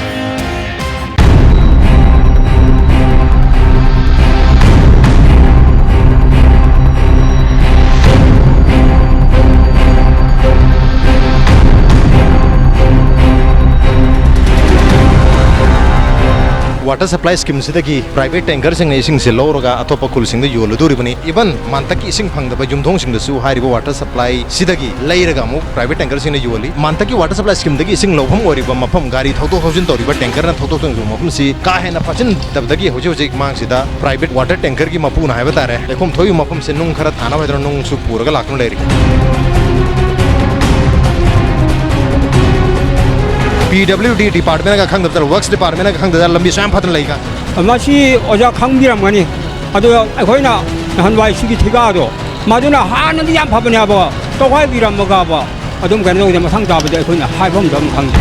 Water supply scheme ꯁꯤꯗꯒꯤ private tanker ꯁꯤꯡꯅ ꯏꯁꯤꯡꯁꯦ ꯂꯧꯔꯒ ꯑꯇꯣꯞꯄ ꯈꯨꯜꯁꯤꯡꯗ ꯌꯣꯜꯂꯗꯣꯔꯤꯕꯅꯤ꯫ Even ꯃꯥꯟꯇꯛꯀꯤ ꯏꯁꯤꯡ ꯐꯪꯗꯕ ꯌꯨꯝꯊꯣꯡꯁꯤꯡꯗꯁꯨ ꯍꯥꯏꯔꯤꯕ water supply ꯁꯤꯗꯒꯤ ꯂꯩꯔꯒ ꯑꯃꯨꯛ private tanker ꯁꯤꯡꯅ ꯌꯣꯜꯂꯤ꯫ ꯃꯥꯟꯇꯛꯀꯤ water supply scheme ꯗꯒꯤ ꯏꯁꯤꯡ ꯂꯧꯐꯝ ꯑꯣꯏꯔꯤꯕ ꯃꯐꯝ, ꯒꯥꯔꯤ ꯊꯧꯗꯣꯛ ꯊꯧꯖꯤꯟ ꯇꯧꯔꯤꯕ, tanker ꯅ ꯊꯧꯗꯣꯛ ꯊꯧꯖꯤꯟ ꯇꯧꯔꯤꯕ ꯃꯐꯝꯁꯤ ꯀꯥ ꯍꯦꯟꯅ ꯐꯥꯖꯤꯟꯗꯕꯗꯒꯤ ꯍꯧꯖꯤꯛ ꯍꯧꯖꯤꯛ ꯃꯥꯡꯁꯤꯗ private water tanker ꯒꯤ ꯃꯄꯨꯅ ꯍꯥꯏꯕ ꯇꯥꯔꯦ, ꯂꯩꯈꯣꯝ ꯊꯣꯛꯏꯕ ꯃꯐꯝꯁꯦ ꯅꯨꯡ ꯈꯔ ꯊꯥꯅꯕ ꯍꯥꯏꯗꯅ ꯅꯨꯡꯁꯨ ꯄꯨꯔꯒ ꯂꯥꯛꯇꯨꯅ ꯂꯩꯔꯤ꯫ P W D department ꯅꯒ ꯈꯪꯗꯕ ꯖꯥꯠꯂ, works department ꯅꯒ ꯈꯪꯗꯕ ꯖꯥꯠꯂ, ꯂꯝꯕꯤ ꯁꯨꯛꯌꯥꯝ ꯐꯠꯇꯅ ꯂꯩꯒ? ꯃꯁꯤ ꯑꯣꯖꯥ ꯈꯪꯕꯤꯔꯝꯒꯅꯤ꯫ ꯑꯗꯨꯒ ꯑꯩꯈꯣꯏꯅ ꯅꯍꯥꯟꯋꯥꯏ ꯁꯤꯒꯤ ꯊꯤꯀꯥꯗꯣ, ꯃꯗꯨꯅ ꯍꯥꯟꯅꯗꯤ ꯌꯥꯝ ꯐꯕꯅꯦꯕ, ꯇꯧꯈꯥꯏꯕꯤꯔꯝꯃꯒꯕ ꯑꯗꯨꯝ ꯀꯩꯅꯣ ꯇꯧꯗꯦ, ꯃꯊꯪ ꯇꯥꯕꯗꯤ ꯑꯩꯈꯣꯏꯅ ꯍꯥꯏꯐꯝꯁꯨ ꯑꯃ ꯈꯪꯗꯦ꯫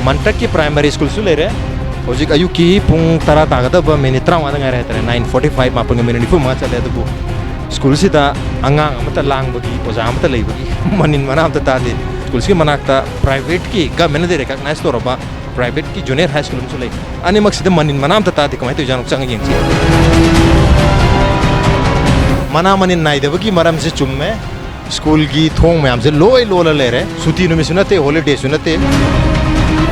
ꯃꯟꯇꯛꯀꯤ primary school ꯁꯨ ꯂꯩꯔꯦ꯫ ꯍꯧꯖꯤꯛ ꯑꯌꯨꯛꯀꯤ ꯄꯨꯡ ꯇꯔꯥ ꯇꯥꯒꯗꯕ minute ꯇꯔꯥꯃꯉꯥꯗ ꯉꯥꯏꯔꯦ ꯍꯥꯏꯇꯥꯔꯦ, nine forty five, ꯃꯥꯄꯟꯒ minute ꯅꯤꯐꯨ ꯃꯉꯥ ꯆꯠꯂꯦ꯫ ꯑꯗꯨꯕꯨ school ꯁꯤꯗ ꯑꯉꯥꯡ ꯑꯃꯠꯇ ꯂꯥꯡꯕꯒꯤ, ꯑꯣꯖꯥ ꯑꯃꯠꯇ ꯂꯩꯕꯒꯤ ꯃꯅꯤꯟ ꯃꯅꯥ ꯑꯃꯠꯇ ꯇꯥꯗꯦ꯫ School ꯁꯤꯒꯤ ꯃꯅꯥꯛꯇ private ꯀꯤ, government ꯅꯗꯤ recognize ꯇꯧꯔꯕ private ꯀꯤ junior high school ꯑꯃꯁꯨ ꯂꯩ꯫ ꯑꯅꯤꯃꯛꯁꯤꯗ ꯃꯅꯤꯟ ꯃꯅꯥ ꯑꯃꯠꯇ ꯇꯥꯗꯦ꯫ ꯀꯃꯥꯏꯅ ꯇꯧꯔꯤꯖꯥꯠꯅꯣ? ꯆꯪꯉ ꯌꯦꯡꯁꯤ꯫ ꯃꯅꯥ ꯃꯅꯤꯟ ꯅꯥꯏꯗꯕꯒꯤ ꯃꯔꯝꯁꯦ ꯆꯨꯝꯃꯦ꯫ School ꯒꯤ ꯊꯣꯡ ꯃꯌꯥꯝꯁꯦ ꯂꯣꯏ ꯂꯣꯜꯂ ꯂꯩꯔꯦ꯫ ꯁꯨꯇꯤ ꯅꯨꯃꯤꯠꯁꯨ ꯅꯠꯇꯦ, holiday ꯁꯨ ꯅꯠꯇꯦ꯫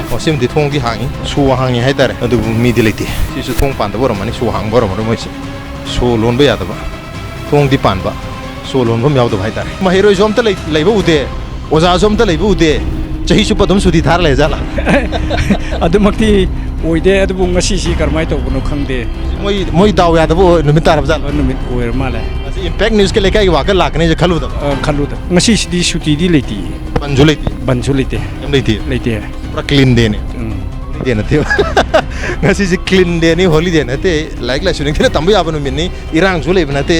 ꯑꯣ, ꯁꯤꯃꯗꯤ ꯊꯣꯡꯗꯤ ꯍꯥꯡꯉꯤ, show ꯍꯥꯡꯉꯤ ꯍꯥꯏꯇꯥꯔꯦ, ꯑꯗꯨꯕꯨ ꯃꯤꯗꯤ ꯂꯩꯇꯦ꯫ ꯁꯤꯁꯨ ꯊꯣꯡ ꯄꯥꯟꯗꯕ ꯑꯣꯏꯔꯝꯃꯅꯤ, show ꯍꯥꯡꯕ ꯑꯣꯏꯔꯝꯃꯔꯣꯏ ꯃꯣꯏꯁꯦ꯫ Show ꯂꯣꯟꯕ ꯌꯥꯗꯕ, ꯊꯣꯡꯗꯤ ꯄꯥꯟꯕ, show ꯂꯣꯟꯐꯝ ꯌꯥꯎꯗꯕ ꯍꯥꯏꯇꯥꯔꯦ꯫ ꯃꯍꯩꯔꯣꯏꯁꯨ ꯑꯝꯇ ꯂꯩ-, ꯂꯩꯕ ꯎꯗꯦ, ꯑꯣꯖꯥꯁꯨ ꯑꯝꯇ ꯂꯩꯕ ꯎꯗꯦ꯫ ꯆꯍꯤ ꯆꯨꯞꯄ ꯑꯗꯨꯝ ꯁꯨꯇꯤ ꯊꯥꯔ ꯂꯩꯔꯖꯥꯠꯂꯥ? ꯑꯗꯨꯃꯛꯇꯤ ꯑꯣꯏꯗꯦ, ꯑꯗꯨꯕꯨ ꯉꯁꯤꯁꯤ ꯀꯔꯝꯍꯥꯏꯅ ꯇꯧꯕꯅꯣ ꯈꯪꯗꯦ꯫ ꯃꯣꯏ, ꯃꯣꯏ ꯗꯥꯎ ꯌꯥꯗꯕ ꯑꯣꯏ-, ꯅꯨꯃꯤꯠ ꯇꯥꯔꯕ ꯖꯥꯠꯂꯣ? ꯅꯨꯃꯤꯠ ꯑꯣꯏꯔ ꯃꯥꯜꯂꯦ꯫ ꯉꯁꯤ Impact News ꯀꯤ ꯂꯩꯀꯥꯏꯒꯤ ꯋꯥꯀꯔ ꯂꯥꯛꯀꯅꯤꯁꯨ ꯈꯜꯂꯨꯗꯕ? ꯑ, ꯈꯜꯂꯨꯗ-, ꯉꯁꯤꯁꯤꯗꯤ ꯁꯨꯇꯤꯗꯤ ꯂꯩꯇꯦ꯫ ꯕꯟꯁꯨ ꯂꯩꯇꯦ? ꯕꯟꯁꯨ ꯂꯩꯇꯦ꯫ ꯀꯩꯝ ꯂꯩꯇꯦ? ꯂꯩꯇꯦ꯫ ꯄꯨꯔꯥ clean day ꯅꯦ꯫ ꯎꯝ꯫ Holiday ꯅꯠꯇꯦꯕ꯫ ꯉꯁꯤꯁꯤ clean day ꯅꯤ, holiday ꯅꯠꯇꯦ꯫ ꯂꯥꯏꯔꯤꯛ ꯂꯥꯏꯁꯨ ꯅꯤꯡꯊꯤꯅ ꯇꯝꯕ ꯌꯥꯕ ꯅꯨꯃꯤꯠꯅꯤ꯫ ꯏꯔꯥꯡꯁꯨ ꯂꯩꯕ ꯅꯠꯇꯦ,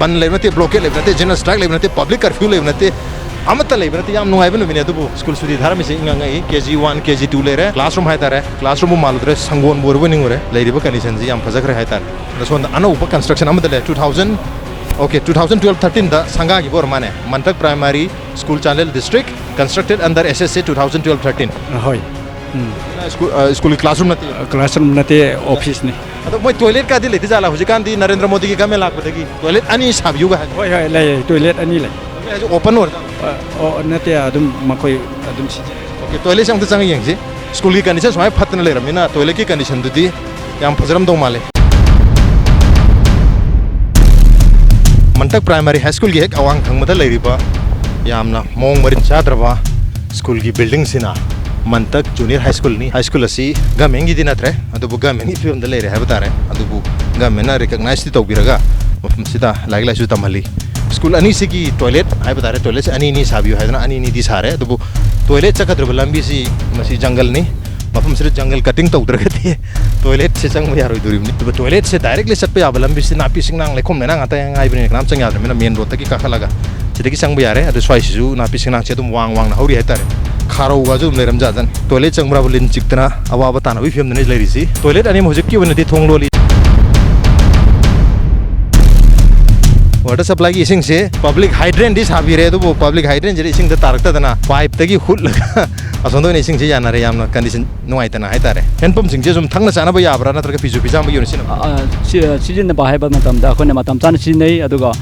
ꯕꯟ ꯂꯩꯕ ꯅꯠꯇꯦ, blockade ꯂꯩꯕ ꯅꯠꯇꯦ, general strike ꯂꯩꯕ ꯅꯠꯇꯦ, public curfew ꯂꯩꯕ ꯅꯠꯇꯦ꯫ ꯑꯃꯠꯇ ꯂꯩꯕ ꯅꯠꯇꯦ꯫ ꯌꯥꯝ ꯅꯨꯡꯉꯥꯏꯕ ꯅꯨꯃꯤꯠꯅꯦ꯫ ꯑꯗꯨꯕꯨ ꯁ꯭ꯀꯨꯜ ꯁꯨꯇꯤ ꯊꯥꯔꯝꯃꯤꯁꯦ ꯏꯪꯉꯪ ꯉꯛꯏ꯫ ꯀꯦ ꯖꯤ ꯋꯥꯟ, ꯀꯦ ꯖꯤ ꯇꯨ ꯂꯩꯔꯦ꯫ ꯀ꯭ꯂꯥꯁꯔꯨꯝ ꯍꯥꯏꯇꯥꯔꯦ, ꯀ꯭ꯂꯥꯁꯔꯨꯝꯕꯨ ꯃꯥꯜꯂꯨꯗ꯭ꯔꯦ, ꯁꯪꯒꯣꯜꯕꯨ ꯑꯣꯏꯔꯕꯣꯏ ꯅꯤꯡꯉꯨꯔꯦ꯫ ꯂꯩꯔꯤꯕ ꯀꯟꯗꯤꯁꯟꯁꯤ ꯌꯥꯝ ꯐꯖꯈ꯭ꯔꯦ ꯍꯥꯏꯇꯥꯔꯦ꯫ ꯑꯗ ꯁꯣꯝꯗ ꯑꯅꯧꯕ ꯀꯟꯁꯇ꯭ꯔꯛꯁꯟ ꯑꯃꯗ ꯂꯩ꯫ Two thousand, okay, two thousand twelve thirteenꯗ ꯁꯪꯒꯥꯈꯤꯕ ꯑꯣꯏꯔ ꯃꯥꯅꯦ꯫ ꯃꯟꯇꯛ Primary School, Chandel District, constructed under S S A two thousand twelve thirteen꯫ ꯍꯣꯏ꯫ ꯎꯝ꯫ ꯁ꯭ꯀꯨꯜ, ꯑ, ꯁ꯭ꯀꯨꯜꯒꯤ ꯀ꯭ꯂꯥꯁꯔꯨꯝ ꯅꯠꯇꯦ? ꯀ꯭ꯂꯥꯁꯔꯨꯝ ꯅꯠꯇꯦ, ꯑꯣꯐꯤꯁꯅꯤ꯫ ꯑꯗꯣ ꯃꯣꯏ ꯇꯣꯏꯂꯦꯠꯀꯗꯤ ꯂꯩꯇ ꯖꯥꯠꯂꯥ? ꯍꯧꯖꯤꯛꯀꯥꯟꯗꯤ ꯅꯔꯦꯟꯗ꯭ꯔ ꯃꯣꯗꯤꯒꯤ ꯒꯃꯦꯟ ꯂꯥꯛꯄꯗꯒꯤ ꯇꯣꯏꯂꯦꯠ ꯑꯅꯤ ꯁꯥꯕꯤꯌꯨꯒ ꯍꯥꯏ꯫ ꯍꯣꯏ, ꯍꯣꯏ, ꯂꯩ, ꯇꯣꯏꯂꯦꯠ ꯑꯅꯤ ꯂꯩ꯫ ꯍꯧꯖꯤꯛ ꯑꯣꯄꯟ ꯑꯣꯏꯔꯦ꯫ ꯑ, ꯑꯣ, ꯅꯠꯇꯦ, ꯑꯗꯨꯝ ꯃꯈꯣꯏ ꯑꯗꯨꯝ ꯁꯤꯖꯤꯟꯅꯩ꯫ ꯑꯣꯀꯦ, ꯇꯣꯏꯂꯦꯠꯁꯦ ꯑꯝꯇ ꯆꯪꯉ ꯌꯦꯡꯁꯤ꯫ ꯁ꯭ꯀꯨꯜꯒꯤ ꯀꯟꯗꯤꯁꯟ ꯁꯨꯃꯥꯏꯅ ꯐꯠꯇꯅ ꯂꯩꯔꯕꯅꯤꯅ ꯇꯣꯏꯂꯦꯠꯀꯤ ꯀꯟꯗꯤꯁꯟꯗꯨꯗꯤ ꯌꯥꯝ ꯐꯖꯔꯝꯗꯧ ꯃꯥꯜꯂꯦ꯫ ꯃꯟꯇꯛ Primary High Schoolꯒꯤ ꯍꯦꯛ ꯑꯋꯥꯡ ꯊꯪꯕꯗ ꯂꯩꯔꯤꯕ ꯌꯥꯝꯅ ꯃꯑꯣꯡ ꯃꯔꯤꯟ ꯆꯥꯗ꯭ꯔꯕ ꯁ꯭ꯀꯨꯜꯒꯤ ꯕꯤꯜꯗꯤꯡꯁꯤꯅ ꯃꯟꯇꯛ Junior High Schoolꯅꯤ꯫ ꯍꯥꯏ ꯁ꯭ꯀꯨꯜ ꯑꯁꯤ ꯒꯃꯦꯟꯒꯤꯗꯤ ꯅꯠꯇ꯭ꯔꯦ, ꯑꯗꯨꯕꯨ ꯒꯃꯦꯟꯒꯤ ꯐꯤꯕꯝꯗ ꯂꯩꯔꯦ ꯍꯥꯏꯕ ꯇꯥꯔꯦ꯫ ꯑꯗꯨꯕꯨ ꯒꯃꯦꯟꯅ ꯔꯤꯀꯛꯅꯥꯏꯁꯇꯤ ꯇꯧꯕꯤꯔꯒ ꯃꯐꯝꯁꯤꯗ ꯂꯥꯏꯔꯤꯛ ꯂꯥꯏꯁꯨ ꯇꯝꯍꯜꯂꯤ꯫ ꯁ꯭ꯀꯨꯜ ꯑꯅꯤꯁꯤꯒꯤ ꯇꯣꯏꯂꯦꯠ ꯍꯥꯏꯕ ꯇꯥꯔꯦ, ꯇꯣꯏꯂꯦꯠꯁꯦ ꯑꯅꯤ ꯑꯅꯤ ꯁꯥꯕꯤꯌꯨ ꯍꯥꯏꯗꯅ ꯑꯅꯤ ꯑꯅꯤꯗꯤ ꯁꯥꯔꯦ, ꯑꯗꯨꯕꯨ ꯇꯣꯏꯂꯦꯠ ꯆꯠꯀꯗꯧꯔꯤꯕ ꯂꯝꯕꯤꯁꯤ ꯃꯁꯤ ꯖꯪꯒꯜꯅꯤ꯫ ꯃꯐꯝꯁꯤꯗ ꯖꯪꯒꯜ ꯀꯠꯇꯤꯡ ꯇꯧꯗ꯭ꯔꯒꯗꯤ ꯇꯣꯏꯂꯦꯠꯁꯦ ꯆꯪꯕ ꯌꯥꯔꯣꯏꯗꯣꯔꯤꯕꯅꯤ꯫ ꯑꯗꯨꯒ ꯇꯣꯏꯂꯦꯠꯁꯦ ꯗꯥꯏꯔꯦꯛꯂꯤ ꯆꯠꯄ ꯌꯥꯕ ꯂꯝꯕꯤꯁꯤ ꯅꯥꯄꯤ ꯁꯤꯡꯅꯥꯡ ꯂꯩꯈꯣꯝ ꯂꯩꯅꯥꯡ ꯉꯥꯛꯇ ꯉꯥꯏꯕꯅꯤꯅ ꯀꯅꯥꯝ ꯆꯪ ꯌꯥꯗ꯭ꯔꯕꯅꯤꯅ ꯃꯦꯟ ꯔꯣꯗꯇꯒꯤ ꯀꯥꯈꯠꯂꯒ ꯁꯤꯗꯒꯤ ꯆꯪꯕ ꯌꯥꯔꯦ꯫ ꯑꯗꯨ ꯁ꯭ꯋꯥꯏꯁꯤꯁꯨ ꯅꯥꯄꯤ ꯁꯤꯡꯅꯥꯡꯁꯦ ꯑꯗꯨꯝ ꯋꯥꯡ ꯋꯥꯡꯅ ꯍꯧꯔꯤ ꯍꯥꯏꯇꯥꯔꯦ꯫ ꯈꯥꯔꯧꯒꯁꯨ ꯑꯗꯨꯝ ꯂꯩꯔꯝꯖꯥꯠꯖꯥꯠꯅꯤ꯫ ꯇꯣꯏꯂꯦꯠ ꯆꯪꯕ꯭ꯔꯥꯕꯨ ꯂꯤꯟ ꯆꯤꯛꯇꯅ ꯑꯋꯥꯕ ꯇꯥꯅꯕꯒꯤ ꯐꯤꯕꯝꯗꯅꯤ ꯂꯩꯔꯤꯁꯤ꯫ ꯇꯣꯏꯂꯦꯠ ꯑꯅꯤꯃꯛ ꯍꯧꯖꯤꯛꯀꯤ ꯑꯣꯏꯅꯗꯤ ꯊꯣꯡ ꯂꯣꯜꯂꯤ꯫ ꯋꯥꯇꯔ ꯁꯄ꯭ꯂꯥꯏꯒꯤ ꯏꯁꯤꯡꯁꯦ ꯄꯕ꯭ꯂꯤꯛ ꯍꯥꯏꯗ꯭ꯔꯦꯟꯗꯤ ꯁꯥꯕꯤꯔꯦ, ꯑꯗꯨꯕꯨ ꯄꯕ꯭ꯂꯤꯛ ꯍꯥꯏꯗ꯭ꯔꯦꯟꯁꯤꯗ ꯏꯁꯤꯡꯗ ꯇꯥꯔꯛꯇꯗꯅ ꯄꯥꯏꯞꯇꯒꯤ ꯍꯨꯠꯂꯒ ꯑꯁꯣꯝꯗ ꯑꯣꯏꯅ ꯏꯁꯤꯡꯁꯦ ꯌꯥꯅꯔꯦ꯫ ꯌꯥꯝꯅ ꯀꯟꯗꯤꯁꯟ ꯅꯨꯡꯉꯥꯏꯇꯅ ꯍꯥꯏꯇꯥꯔꯦ꯫ ꯍꯦꯟ ꯄꯝꯁꯤꯡꯁꯦ ꯁꯨꯝ ꯊꯛꯅ ꯆꯥꯅꯕ ꯌꯥꯕ꯭ꯔꯥ, ꯅꯠꯇ꯭ꯔꯒ ꯐꯤꯁꯨ ꯐꯤꯖꯥꯝꯕꯒꯤ ꯑꯣꯏꯅ ꯁꯤꯖꯤꯟꯅꯕ꯭ꯔꯥ? ꯑ, ꯁꯤ-, ꯁꯤꯖꯤꯟꯅꯕ ꯍꯥꯏꯕ ꯃꯇꯝꯗ ꯑꯩꯈꯣꯏꯅ ꯃꯇꯝ ꯆꯥꯅ ꯁꯤꯖꯤꯟꯅꯩ, ꯑꯗꯨꯒ,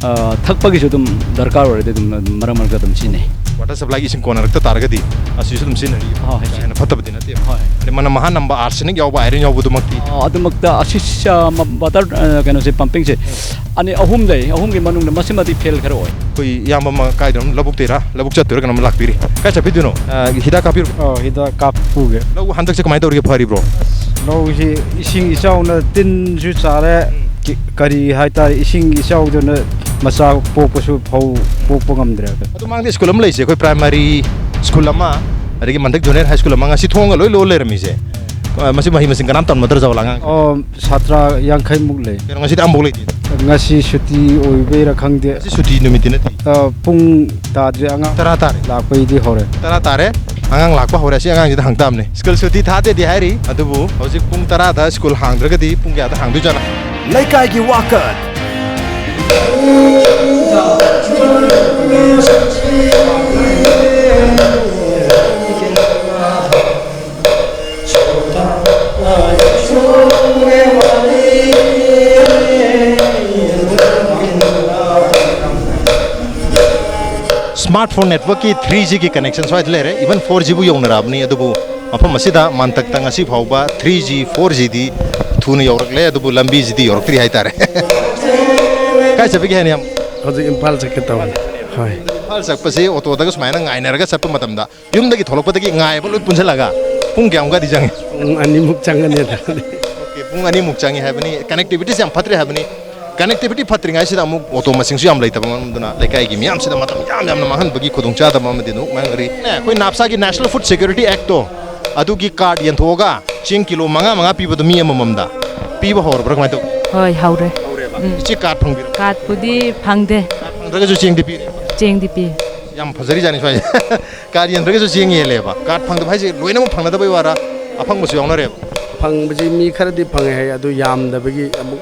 ꯑ, ꯊꯛꯄꯒꯤꯁꯨ ꯑꯗꯨꯝ ꯗꯔꯀꯥꯔ ꯑꯣꯏꯔꯗꯤ ꯑꯗꯨꯝ, ꯑꯗꯨꯝ ꯃꯔꯛ ꯃꯔꯛꯇ ꯑꯗꯨꯝ ꯁꯤꯖꯤꯟꯅꯩ꯫ ꯋꯥꯇꯔ ꯁꯄ꯭ꯂꯥꯏꯒꯤ ꯏꯁꯤꯡ ꯀꯣꯟꯅꯔꯛꯇ ꯇꯥꯔꯒꯗꯤ ꯑꯁꯤꯁꯨ ꯑꯗꯨꯝ ꯁꯤꯖꯤꯟꯅꯔꯤ꯫ ꯍꯣꯏ, ꯍꯣꯏ, ꯀꯥ ꯍꯦꯟꯅ ꯐꯠꯇꯕꯗꯤ ꯅꯠꯇꯦꯕ꯫ ꯍꯣꯏ꯫ ꯑꯗꯩ ꯃꯅꯝ ꯃꯍꯥ ꯅꯝꯕ, ꯑꯥꯔꯁꯦꯅꯤꯛ ꯌꯥꯎꯕ, ꯑꯥꯏꯔꯟ ꯌꯥꯎꯕꯗꯨꯃꯛꯇꯤ? ꯑ, ꯑꯗꯨꯃꯛꯇ ꯑꯁꯤ, ꯑ, ꯃ-, ꯋꯥꯇꯔ, ꯑ, ꯀꯩꯅꯣꯁꯦ, ꯄꯝꯄꯤꯡꯁꯦ ꯑꯅꯤ ꯑꯍꯨꯝ ꯂꯩ, ꯑꯍꯨꯝꯒꯤ ꯃꯅꯨꯡꯗ ꯃꯁꯤꯃꯗꯤ ꯐꯦꯜ ꯈꯔ ꯑꯣꯏ꯫ ꯑꯩꯈꯣꯏ ꯏꯌꯥꯝꯕ ꯑꯃ ꯀꯥꯏꯗꯅꯣ, ꯂꯧꯕꯨꯛꯇꯩꯔꯥ, ꯂꯧꯕꯨꯛ ꯆꯠꯇꯣꯏꯔꯥ ꯀꯩꯅꯣꯝ ꯂꯥꯛꯄꯤꯔꯤ꯫ ꯀꯥꯏ ꯆꯠꯄꯤꯗꯣꯏꯅꯣ? ꯑ, ꯍꯤꯗꯥꯛ ꯀꯥꯞꯄꯤꯔꯨ꯫ ꯑꯣ, ꯍꯤꯗꯥꯛ ꯀꯥꯞꯄꯨꯒꯦ꯫ ꯂꯧ ꯍꯟꯗꯛꯁꯦ ꯀꯃꯥꯏꯅ ꯇꯧꯔꯤꯒꯦ, ꯐꯔꯤꯕ꯭ꯔꯣ? ꯂꯧꯁꯤ ꯏꯁꯤꯡ ꯏꯆꯥꯎꯅ ꯇꯤꯟꯁꯨ ꯆꯥꯔꯦ, ꯎꯝ꯫ ꯀꯤ-, ꯀꯔꯤ ꯍꯥꯏꯇꯥꯔꯦ, ꯏꯁꯤꯡ ꯏꯆꯥꯎꯗꯨꯅ ꯃꯆꯥ ꯄꯣꯛꯄꯁꯨ ꯐꯧ ꯄꯣꯛꯄ ꯉꯝꯗ꯭ꯔꯦ꯫ ꯑꯗꯨ ꯃꯃꯥꯡꯗ ꯁ꯭ꯀꯨꯜ ꯑꯃ ꯂꯩꯁꯦ, ꯑꯩꯈꯣꯏ ꯄ꯭ꯔꯥꯏꯃꯥꯔꯤ ꯁ꯭ꯀꯨꯜ ꯑꯃ, ꯑꯗꯒꯤ ꯃꯟꯇꯛ ꯖꯨꯅꯤꯌꯔ ꯍꯥꯏ ꯁ꯭ꯀꯨꯜ ꯑꯃ, ꯉꯁꯤ ꯊꯣꯡꯒ ꯂꯣꯏ ꯂꯣꯜ ꯂꯩꯔꯝꯃꯤꯁꯦ꯫ ꯑ, ꯃꯁꯤ ꯃꯍꯩ ꯃꯁꯤꯡ ꯀꯅꯥꯝ ꯇꯝꯅꯗ꯭ꯔꯖꯥꯠꯂ ꯑꯉꯥꯡ? ꯑꯣ, ꯁꯥꯇ꯭ꯔ ꯌꯥꯡꯈꯩꯃꯨꯛ ꯂꯩ꯫ ꯀꯩꯅꯣ, ꯉꯁꯤꯗꯤ ꯑꯃꯐꯥꯎ ꯂꯩꯇꯦ? ꯉꯁꯤ ꯁꯨꯇꯤ ꯑꯣꯏꯕꯩꯔꯥ ꯈꯪꯗꯦ꯫ ꯉꯁꯤ ꯁꯨꯇꯤ ꯅꯨꯃꯤꯠꯇꯤ ꯅꯠꯇꯦ꯫ ꯑ, ꯄꯨꯡ ꯇꯥꯗ꯭ꯔꯤ, ꯑꯉꯥꯡ ꯇꯔꯥ ꯇꯥꯔꯦ꯫ ꯂꯥꯛꯄꯩꯗꯤ ꯍꯧꯔꯦ꯫ ꯇꯔꯥ ꯇꯥꯔꯦ꯫ ꯑꯉꯥꯡ ꯂꯥꯛꯄ ꯍꯧꯔꯦ꯫ ꯑꯁꯤ ꯑꯉꯥꯡꯁꯤꯗ ꯍꯪ ꯇꯥꯕꯅꯦ꯫ ꯁ꯭ꯀꯨꯜ ꯁꯨꯇꯤ ꯊꯥꯗꯦꯗꯤ ꯍꯥꯏꯔꯤ, ꯑꯗꯨꯕꯨ ꯍꯧꯖꯤꯛ ꯄꯨꯡ ꯇꯔꯥꯗ ꯁ꯭ꯀꯨꯜ ꯍꯥꯡꯗ꯭ꯔꯒꯗꯤ ꯄꯨꯡ ꯀꯌꯥꯗ ꯍꯥꯡꯗꯣꯏꯖꯥꯠꯅꯣ? ꯂꯩꯀꯥꯏꯒꯤ ꯋꯥꯀꯠ꯫ Smartphone network ꯀꯤ three G ꯒꯤ connection ꯁ꯭ꯋꯥꯏꯗ ꯂꯩꯔꯦ, even four G ꯕꯨ ꯌꯧꯅꯔꯛꯑꯕꯅꯤ꯫ ꯑꯗꯨꯕꯨ ꯃꯐꯝ ꯑꯁꯤꯗ ꯃꯥꯟꯇꯛꯇ ꯉꯁꯤ ꯐꯥꯎꯕ three G, four G ꯗꯤ ꯊꯨꯅ ꯌꯧꯔꯛꯂꯦ, ꯑꯗꯨꯕꯨ ꯂꯝꯕꯤꯁꯤꯗꯤ ꯌꯧꯔꯛꯇ꯭ꯔꯤ ꯍꯥꯏꯇꯥꯔꯦ꯫ ꯀꯥꯏ ꯆꯠꯄꯤꯒꯦ ꯍꯥꯏꯅ ꯌꯥꯝ? ꯍꯧꯖꯤꯛ ꯏꯝꯐꯥꯜ ꯆꯠꯀꯦ ꯇꯧꯕꯅꯤ꯫ ꯍꯣꯏ꯫ ꯏꯝꯐꯥꯜ ꯆꯠꯄꯁꯤ ꯑꯣꯇꯣꯗꯒ ꯁꯨꯃꯥꯏꯅ ꯉꯥꯏꯅꯔꯒ ꯆꯠꯄ ꯃꯇꯝꯗ ꯌꯨꯝꯗꯒꯤ ꯊꯣꯛꯂꯛꯄꯗꯒꯤ ꯉꯥꯏꯕ ꯂꯣꯏ ꯄꯨꯟꯁꯤꯜꯂꯒ ꯄꯨꯡ ꯀꯌꯥꯃꯨꯛꯀꯗꯤ ꯆꯪꯉꯤ? ꯄꯨꯡ ꯑꯅꯤꯃꯨꯛ ꯆꯪꯒꯅꯤꯗ꯫ Okay, ꯄꯨꯡ ꯑꯅꯤꯃꯨꯛ ꯆꯪꯉꯤ ꯍꯥꯏꯕꯅꯤ꯫ Connectivity ꯁꯦ ꯌꯥꯝ ꯐꯠꯇ꯭ꯔꯦ ꯍꯥꯏꯕꯅꯤ꯫ Connectivity ꯐꯠꯇ꯭ꯔꯤꯉꯩꯁꯤꯗ ꯑꯃꯨꯛ ꯑꯣꯇꯣ ꯃꯁꯤꯡꯁꯨ ꯌꯥꯝ ꯂꯩꯇꯕ ꯃꯔꯝ ꯑꯗꯨꯅ ꯂꯩꯀꯥꯏꯒꯤ ꯃꯤꯌꯥꯝꯁꯤꯗ ꯃꯇꯝ ꯌꯥꯝ ꯌꯥꯝꯅ ꯃꯥꯡꯍꯟꯕꯒꯤ ꯈꯨꯗꯣꯡꯆꯥꯗꯕ ꯑꯃꯗꯤ ꯑꯗꯨꯝ ꯃꯥꯡꯈ꯭ꯔꯤ꯫ ꯑꯩꯈꯣꯏ ꯅꯥꯞꯁꯥꯒꯤ National Food Security Act ꯇꯣ, ꯑꯗꯨꯒꯤ card ꯌꯦꯟꯊꯣꯛꯑꯒ ꯆꯦꯡ ꯀꯤꯂꯣ ꯃꯉꯥ ꯃꯉꯥ ꯄꯤꯕꯗꯣ ꯃꯤ ꯑꯃꯃꯝꯗ ꯄꯤꯕ ꯍꯧꯔꯕ꯭ꯔꯥ, ꯀꯃꯥꯏꯅ ꯇꯧ? ꯍꯣꯏ, ꯍꯧꯔꯦ꯫ ꯍꯧꯔꯦꯕ꯫ ꯎꯝ꯫ ꯏꯆꯦ, card ꯐꯪꯕꯤꯔꯕ? Card ꯄꯨꯗꯤ ꯐꯪꯗꯦ꯫ Card ꯐꯪꯗ꯭ꯔꯒꯁꯨ ꯆꯦꯡꯗꯤ ꯄꯤꯔꯦ? ꯆꯦꯡꯗꯤ ꯄꯤ꯫ ꯌꯥꯝ ꯐꯖꯔꯤꯖꯥꯠꯅꯤ ꯁ꯭ꯋꯥꯏꯁꯦ꯫ Card ꯌꯦꯟꯗ꯭ꯔꯒꯁꯨ ꯆꯦꯡ ꯌꯦꯜꯂꯦꯕ꯫ Card ꯐꯪꯗꯕ ꯍꯥꯏꯁꯦ ꯂꯣꯏꯅꯃꯛ ꯐꯪꯅꯗꯕꯩ ꯋꯥꯔ, ꯑꯐꯪꯕꯁꯨ ꯌꯥꯎꯅꯔꯦꯕ? ꯐꯪꯕꯁꯤ ꯃꯤ ꯈꯔꯗꯤ ꯐꯪꯉꯦ ꯍꯥꯏ, ꯑꯗꯨ ꯌꯥꯝꯗꯕꯒꯤ ꯑꯃꯨꯛ